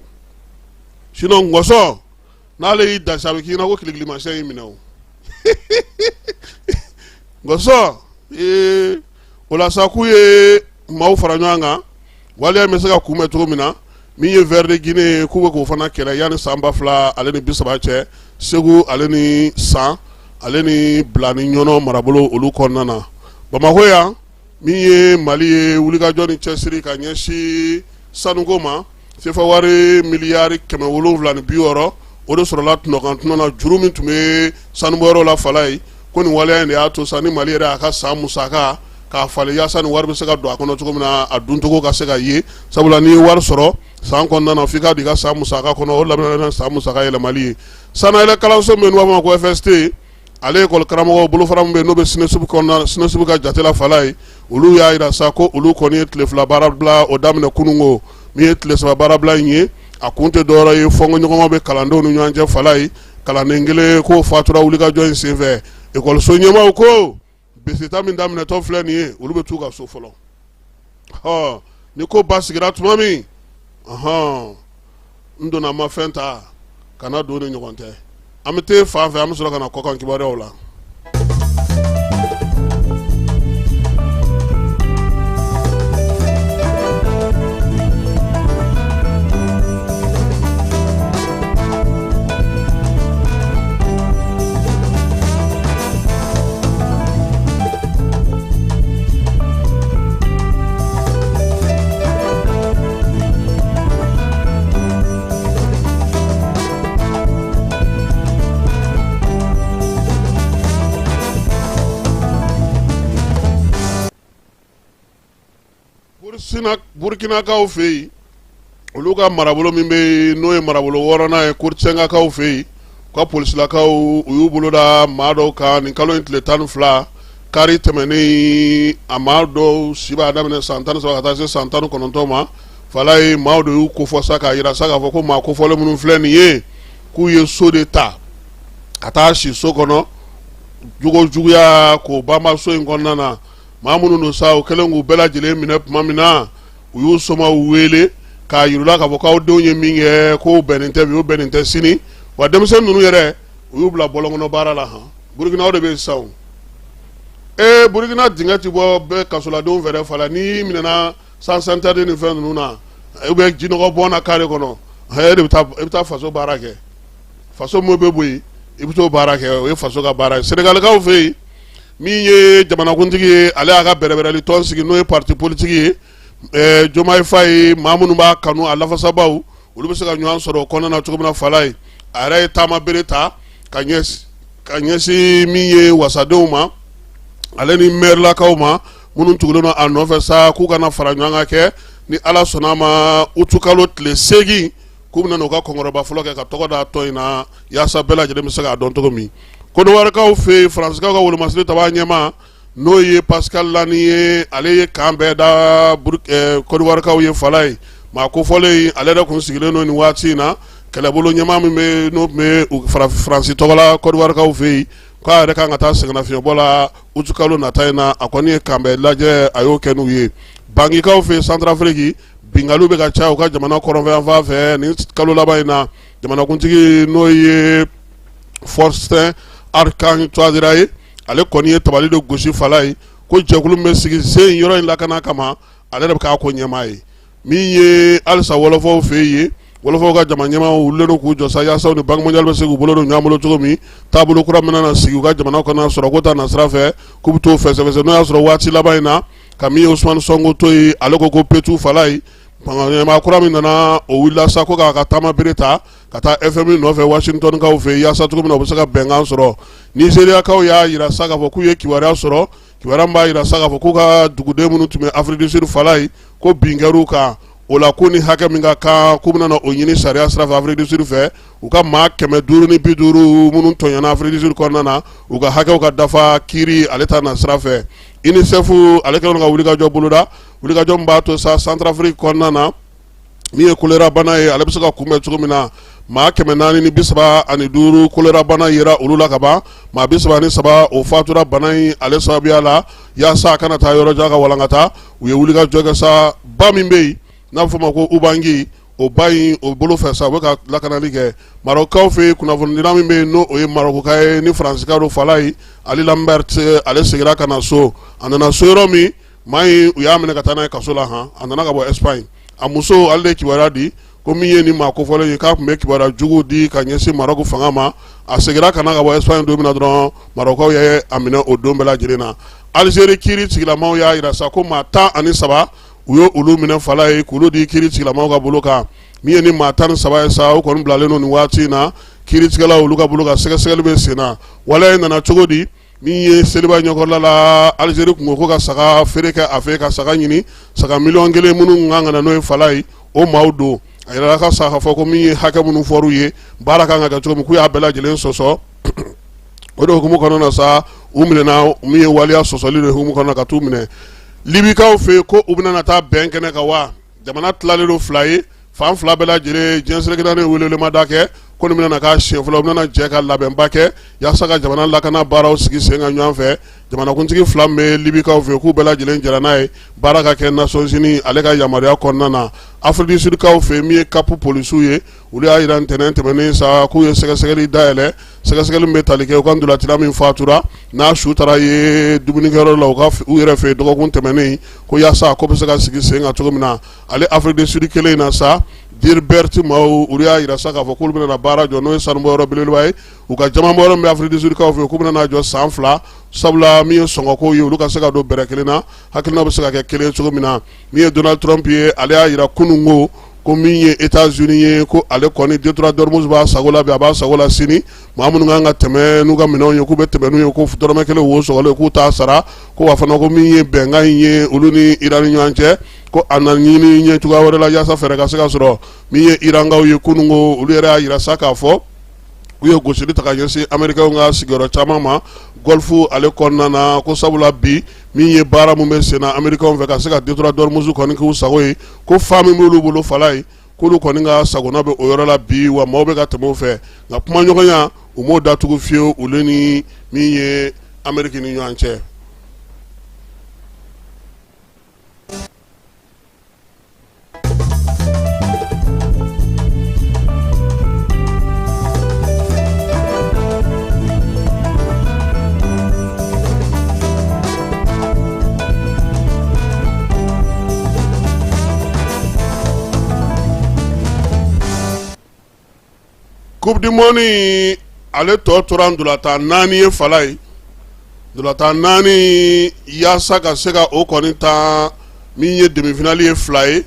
sinon nkɔsɔn n'ale y'i da sa a bɛ k'i ɲɛna ko kilikilimasiyɛn y'i minɛ o nkɔsɔn ee o la sa k'u ye maaw fara ɲɔgɔn kan waleya bɛ se ka kunbɛn cogo min na min ye ver de Guinée ye k'u bɛ k'o fana kɛlɛ yanni san 2030 cɛ Segu ale ni San ale ni Bila ni Ɲɔnɔ marabolo olu kɔnɔna na Bamakɔ yan min ye Mali ye wulikajɔ ni cɛsiri ka ɲɛsin sanuko ma sefa wari miliyari 760 o de sɔrɔla tɔnɔkan tɔnɔ na juru min tun bɛ sanubɔyɔrɔ la Falaye ko nin waleya in de y'a to sa ni Mali yɛrɛ y'a ka san musaka k'a falen yaasa ni wari bɛ se ka don a kɔnɔ cogo min na a duncogo ka se ka ye sabula n'i ye wari sɔrɔ san kɔnɔna na f'i k'a don i ka san musaka kɔnɔ o labɛn san musaka yɛlɛmali ye sanayɛlɛ kalanso min n'u b'a fɔ ma ko FST ale école karamɔgɔ bolofara min bɛ n'o bɛ SYNESUP kɔnɔna SYNESUP ka jate la Falaye olu y'a jira sa ko olu kɔni ye tile 2 baarabila o daminɛ kununko min ye tile 3 baarabila in ye a kun tɛ dɔwɛrɛ ye fɔnkɔɲɔgɔnma bɛ kalandenw ni ɲɔgɔn cɛ Falaye kalanden kelen k'o fatura wulikajɔ in senfɛ ekɔliso ɲɛmaaw ko beseta min daminɛtɔ filɛ nin ye olu bɛ t'u ka so fɔlɔ ɔ ni ko basigira tuma min ɔhɔn n donna ma fɛn ta kana don ni ɲɔgɔn tɛ an bɛ taa fan fɛ an bɛ sɔrɔ ka na kɔkan kibaruyaw la. Burukinakaw fɛ yen olu ka marabolo min bɛ yen n'o ye marabolo wɔɔrɔnan ye Koritsɛngakaw fɛ yen u ka polisilakaw u y'u bolo da maa dɔw kan nin kalo in tile 12 kari tɛmɛnen a maa dɔw si b'a daminɛ san 13 ka taa se san 19 ma Falaye maaw de y'u kofɔ sa k'a jira sa k'a fɔ ko maa kofɔlen minnu filɛ nin ye k'u ye so de ta ka taa si so kɔnɔ jogo juguya k'o banba so in kɔnɔna na maa minnu don sa u kɛlen k'u bɛɛ lajɛlen minɛ tuma min na u y'u somaw wele k'a yir'u la k'a fɔ k'aw denw ye min kɛ k'o bɛnnen tɛ bi o bɛnnen tɛ sini wa denmisɛnnin ninnu yɛrɛ u y'u bila bɔlɔnkɔnɔ baara la han Burukina o de bɛ yen sisan o ee Burukina dingɛ ti bɔ bɛɛ kasoladenw fɛ dɛ Fala n'i minɛna sens interdit ni fɛn ninnu na ou bien jinɔgɔ bɔn na carré kɔnɔ e de bɛ taa i bɛ taa faso baara kɛ faso min bɛ bɔ yen i bɛ t'o baara kɛ o ye faso ka baara ye Senegalikaw fɛ yen min ye jamanakuntigi ye ale y'a ka bɛrɛbɛrɛli tɔn sigi n'o ye parti politique ye Diomaye Faye maa minnu b'a kanu a lafasabaaw olu bɛ se ka ɲɔgɔn sɔrɔ o kɔnɔna na cogo min na Falaye a yɛrɛ ye taama bere ta ka ɲɛsin min ye wasadenw ma ale ni mɛrilakaw ma minnu tugulen don a nɔfɛ sa k'u ka na fara ɲɔgɔn kan kɛ ni Ala sɔnna a ma utukalo tile 8 k'u bɛna n'u ka kɔnkɔrɔba fɔlɔ kɛ ka tɔgɔ da tɔn in na yaasa bɛɛ lajɛlen bɛ se k'a dɔn cogo min Kɔdiwarikaw fɛ yen Faransikaw ka wolomasiri tabaa ɲɛmaa n'o ye Pascal Lamy ye ale ye kan bɛɛ da Kɔdiwarikaw ye Falaye maa kofɔlen ale yɛrɛ kun sigilen don nin waati in na kɛlɛbolo ɲɛmaa min bɛ n'o tun bɛ Faransi tɔgɔ la Kɔdiwarikaw fɛ yen k'a yɛrɛ kan ka taa sɛgɛnnafiɲɛbɔ la utukalo nata in na a kɔni ye kanbɛn lajɛ a y'o kɛ n'u ye Bangikaw fɛ yen Centrafrique binkanniw bɛ ka caya u ka jamana kɔrɔnfɛyanfan fɛ nin kalo laban in na jamanakuntigi n'o ye Faustin Archange Touadéra ye ale kɔni ye tabali de gosi Falaye ko jɛkulu min bɛ sigi sen yɔrɔ in lakana kama ale de bɛ k'a ko ɲɛmaa ye. Min ye halisa wɔlɔfɔw fɛ yen, wɔlɔfɔw ka jama ɲɛmaaw wulilen don k'u jɔ sa yaasa u ni Banque mondiale bɛ se k'u bolo don ɲɔgɔn bolo cogo min, taabolo kura min na sigi u ka jamana kɔnɔ sɔrɔko ta nasira fɛ, k'u bɛ t'o fɛsɛfɛsɛ. N'o y'a sɔrɔ waati laban in na ka min ye Ousmane Sonko to yen, ale ko ko petu Falaye, fanga ɲɛmaa kura min nana, o wulila sa ko k'a ka taama bere ta ka taa FMI nɔfɛ Washington kaw fɛ yaasa cogo min na u bɛ se ka bɛnkan sɔrɔ. Nizeriyakaw y'a jira sa k'a fɔ k'u ye kibaruya sɔrɔ, kibaruya min b'a jira sa k'a fɔ k'u ka duguden minnu tun bɛ Afrique du Sud Falaye, ko bin kɛr'u kan. O la ko ni hakɛ min ka kan, k'u bɛna o ɲini sariya sira fɛ Afrique du Sud fɛ, u ka maa 550 minnu tɔɲɔna Afrique du Sud kɔnɔna na, u ka hakɛw ka dafa kiiri ale ta na sira fɛ. UNICEF ale kɛlen ka wulikajɔ boloda, wulikajɔ min b'a to sa Centrafrique kɔnɔna na, min ye choléra bana ye, ale bɛ se ka kunbɛn cogo min na. Maa 435 choléra bana yera olu la ka ban, maa 33 o fatura bana in ale sababuya la. Yaasa a kana taa yɔrɔ jan ka walankata, u ye wulikajɔ kɛ sa ba min bɛ yen n'a bɛ f'o ma ko Ubangi, o ba in o bolo fɛ sa, u bɛ ka lakanali kɛ. Marɔkukaw fɛ yen, kunnafonidila min bɛ yen n'o ye Marɔkuka ye ni Faransika don Falaye, Ali Lambert, ale seginna ka na so. A nana so yɔrɔ min, maa in u y'a minɛ ka taa n'a ye kaso la. Han, a nana ka bɔ Espagne. A muso ale de ye kibaruya di ko min ye nin maa kofɔlen ye, k'a tun bɛ kibaruya jugu di ka ɲɛsin Marɔku fanga ma. A seginna ka na ka bɔ Espagne don min na dɔrɔn, Marɔkukaw ye a minɛ o don bɛɛ lajɛlen na. Alizeri kiiri tigilamaw y'a jira sa ko maa 13, u ye olu minɛ Falaye k'olu di kiiri tigilamaw ka bolo kan. Min ye ni maa 13 ye sa, u kɔni bilalen don nin waati in na kiiritigɛlaw olu ka bolo kan, sɛgɛsɛgɛli bɛ sen na. Waleya in nana cogo di? Min ye seliba ɲɛkɔrɔla la, Alizeri tun ko ko ka saga feere kɛ a fɛ, ka saga ɲini, saga 1 miliyɔn minnu kan ka na n'o ye Falaye, o maaw don. A yirala ka sa k'a fɔ ko min ye hakɛ minnu fɔr'u ye, baara kan ka kɛ cogo min, k'u y'a bɛɛ lajɛlen sɔsɔ. O de hukumu kɔnɔna na sa, u minɛna. Min ye waleya sɔsɔli de hukumu kɔnɔna ka t'u minɛ Libikaw fɛ yen, ko u bɛna taa bɛn kɛnɛ kan wa jamana tilalen don fila ye, fan fila bɛɛ lajɛlen. Diɲɛ seleke naani welewelemada kɛ ko nin bɛna k'a siɲɛ fɔlɔ, u bɛna jɛ ka labɛnba kɛ yaasa ka jamana lakana baaraw sigi sen kan ɲɔgɔn fɛ. Jamanakuntigi fila min bɛ Libikaw fɛ, k'u bɛɛ lajɛlen jɛra n'a ye baara ka kɛ Nations Unies ale ka yamaruya kɔnɔna na. Afrique du Sud kaw fɛ, min ye Cap polisiw ye, olu y'a jira ntɛnɛn tɛmɛnen sa k'u ye sɛgɛsɛgɛli dayɛlɛ, sɛgɛsɛgɛli min bɛ tali kɛ u ka ntolacila min fatura n'a su taara ye dumunikɛyɔrɔ la u ka u yɛrɛ fɛ dɔgɔkun tɛmɛnen, ko yaasa ko bɛ se ka sigi sen kan cogo min na. Ale Afrique du Sud kelen in na sa, De Beers maaw, olu y'a jira sa k'a fɔ k'olu bɛna baara jɔ, n'o ye sanubɔyɔrɔ belebeleba ye, u ka jamanbɔyɔrɔ min bɛ Afrique du Sud kaw fɛ, k'u bɛna n'a jɔ san 2, sabula min ye sɔngɔko ye, olu ka se ka don bɛrɛ kelen na, hakilina bɛ se ka kɛ kelen cogo min na. Min ye Donald Trump ye, ale y'a jira kunun ko min ye États-Unis ye, ko ale kɔni détroit d'Ormuz b'a sago la bi, a b'a sago la sini. Maa minnu kan ka tɛmɛ n'u ka minɛnw ye, k'u bɛ tɛmɛ n'u ye, ko dɔrɔmɛ kelen wo sɔgɔlen k'u t'a sara. Ko wa fana ko min ye bɛnkan in ye olu ni Iran ni ɲɔgɔn cɛ, ko a na ɲini ɲɛ cogoya wɛrɛ la yaasa fɛɛrɛ ka se ka sɔrɔ. Min ye Irankaw ye, kunun ko olu yɛrɛ y'a jira sa k'a fɔ u ye gosili ta ka ɲɛsin Américains ka sigiyɔrɔ caman ma Golfe ale kɔnɔna na, ko sabula bi min ye baara min bɛ sen na Américains fɛ ka se ka détroit d'Ormuz kɔni k'u sago ye, ko fa min b'olu bolo Falaye, k'olu kɔni ka sagona bɛ o yɔrɔ la bi, wa maaw bɛ ka tɛmɛ o fɛ. Nka kumaɲɔgɔnya, u m'o datugu fiyewu olu ni min ye Amérique ni ɲɔgɔn cɛ. Coupe du monde ale tɔ tora ntolatan 4 ye Falaye, ntolatan 4 yaasa ka se ka o kɔni ta. Min ye demi-finale ye fila ye,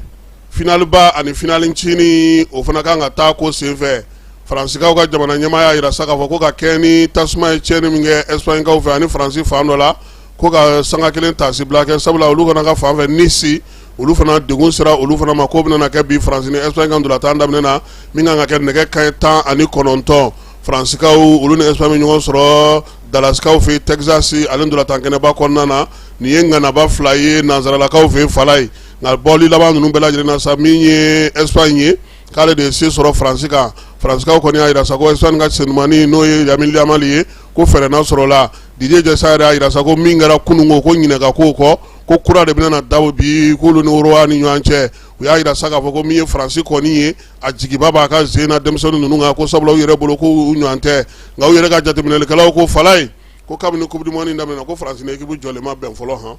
finale ba ani finale ncinin, o fana kan ka taa ko senfɛ. Faransikaw ka jamana ɲɛmaa y'a jira sa k'a fɔ ko ka kɛ ni tasuma ye tiɲɛni min kɛ Espagnekaw fɛ ani Faransi fan dɔ la, ko ka sanga kelen taasibila kɛ, sabula olu fana ka fan fɛ Nice, olu fana degun sera olu fana ma. K'o bɛna kɛ bi Faransi ni Espagne ka ntolatan daminɛ na, min kan ka kɛ nɛgɛ kanɲɛ 19. Faransikaw olu ni Espagne bɛ ɲɔgɔn sɔrɔ Dallaskaw fɛ Texas ale ntolatan kɛnɛba kɔnɔna na. Nin ye ŋanaba fila ye nansaralakaw fɛ Falaye. Nka bɔli laban ninnu bɛɛ lajɛlen na sa, min ye Espagne ye, k'ale de ye se sɔrɔ Faransi kan. Faransikaw kɔni y'a jira sa ko Espagne ka sendumannin, n'o ye Lamine Yamal ye, ko fɛɛrɛ na sɔrɔla. Didier Deschamps yɛrɛ y'a jira sa ko min kɛra kunun ko ɲinɛ ka k'o kɔ, ko kura de bɛna na da bi k'olu ni Uruguay ni ɲɔgɔn cɛ. U y'a jira sa k'a fɔ ko min ye Faransi kɔni ye, a jigiba b'a ka sen na denmisɛnnin ninnu kan, ko sabula u yɛrɛ bolo ko u ɲɔgɔn tɛ. Nka u yɛrɛ ka jateminɛlikɛlaw ko Falaye, ko kabini coupe du monde daminɛna, ko Faransi ni équipe jɔlen ma bɛn fɔlɔ. Han,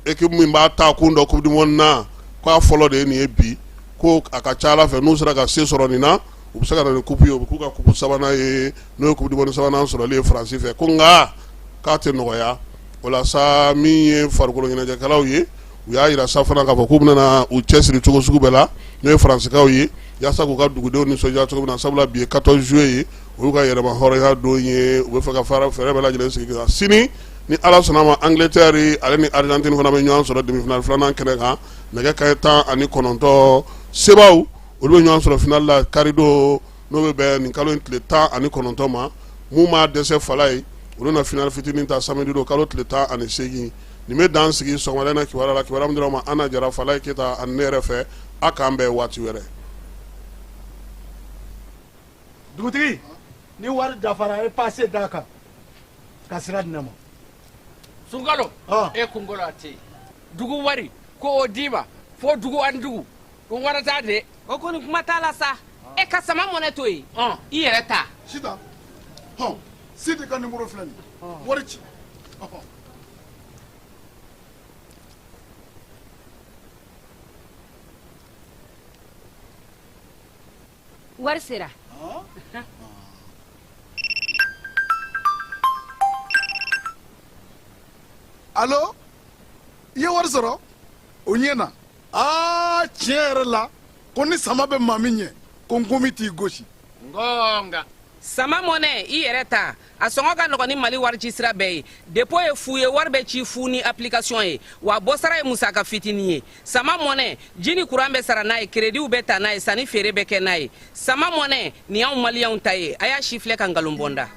équipe min b'a taa kun dɔn coupe du monde na, k'a fɔlɔ de ye nin ye bi, ko a ka ca ala fɛ n'u sera ka se sɔrɔ nin na, u bɛ se ka na ni coupe ye, u bɛ k'u ka coupe sabanan ye, n'o ye coupe du monde sabanan sɔrɔli ye Faransi fɛ, ko nka k'a tɛ nɔgɔya. O la sa, min ye farikolo ɲɛnajɛkɛlaw ye, u y'a jira sa fana k'a fɔ k'u bɛna u cɛsiri cogo sugu bɛɛ la, n'o ye Faransikaw ye, yaasa k'u ka dugudenw nisɔndiya cogo min na, sabula bi ye 14 juillet ye, o y'u ka yɛrɛma hɔrɔnya don ye. U bɛ fɛ ka fara fɛɛrɛ bɛɛ lajɛlen sigi kan. Sini ni Ala sɔnna ma, Angleterre ale ni Argentine fana bɛ ɲɔgɔn sɔrɔ demi-finale filanan kɛnɛ kan nɛgɛ kanɲɛ 19. Sebaw, olu bɛ ɲɔgɔn sɔrɔ finale la karidon, n'o bɛ bɛn nin kalo in tile 19 ma. Mun m'a dɛsɛ fala ye, olu na finale fitinin ta samedi don, kalo tile 18. Nin bɛ dan sigi sɔgɔmada in na kibaruya la, kibaruya min dira aw ma Ana Jara, Falaye Keyita ani ne yɛrɛ fɛ. A k'an bɛn waati wɛrɛ. Dugutigi, ni wari dafara, e pase d'a kan ka sira di ne ma. Sunkalo, e kunkolo a tɛ yen. Dugu wari ko o d'i ma fo dugu ani dugu, o wari t'a de. O kɔni, kuma t'a la sa. E ka sama mɔnɛ to yen, i yɛrɛ ta. Sitan, hɔn, Sidi ka nimoro filɛ nin ye, wari ci. Wari sera. Alo, i ye wari sɔrɔ o ɲɛ na. Aa, tiɲɛ yɛrɛ la, ko ni sama bɛ maa min ɲɛ, ko nkomi t'i gosi. Ngonga. Sama mɔnɛ, i yɛrɛ ta, a sɔngɔ ka nɔgɔn ni Mali warici sira bɛɛ ye. Dépôt ye fu ye, wari bɛ ci fu ni application ye, wa bɔsara ye musaka fitinin ye. Sama mɔnɛ, ji ni kuran bɛ sara n'a ye, kerediw bɛ ta n'a ye, sanni feere bɛ kɛ n'a ye. Sama mɔnɛ nin y'anw maliyɛnw ta ye. A y'a si filɛ ka nkalon bɔnda.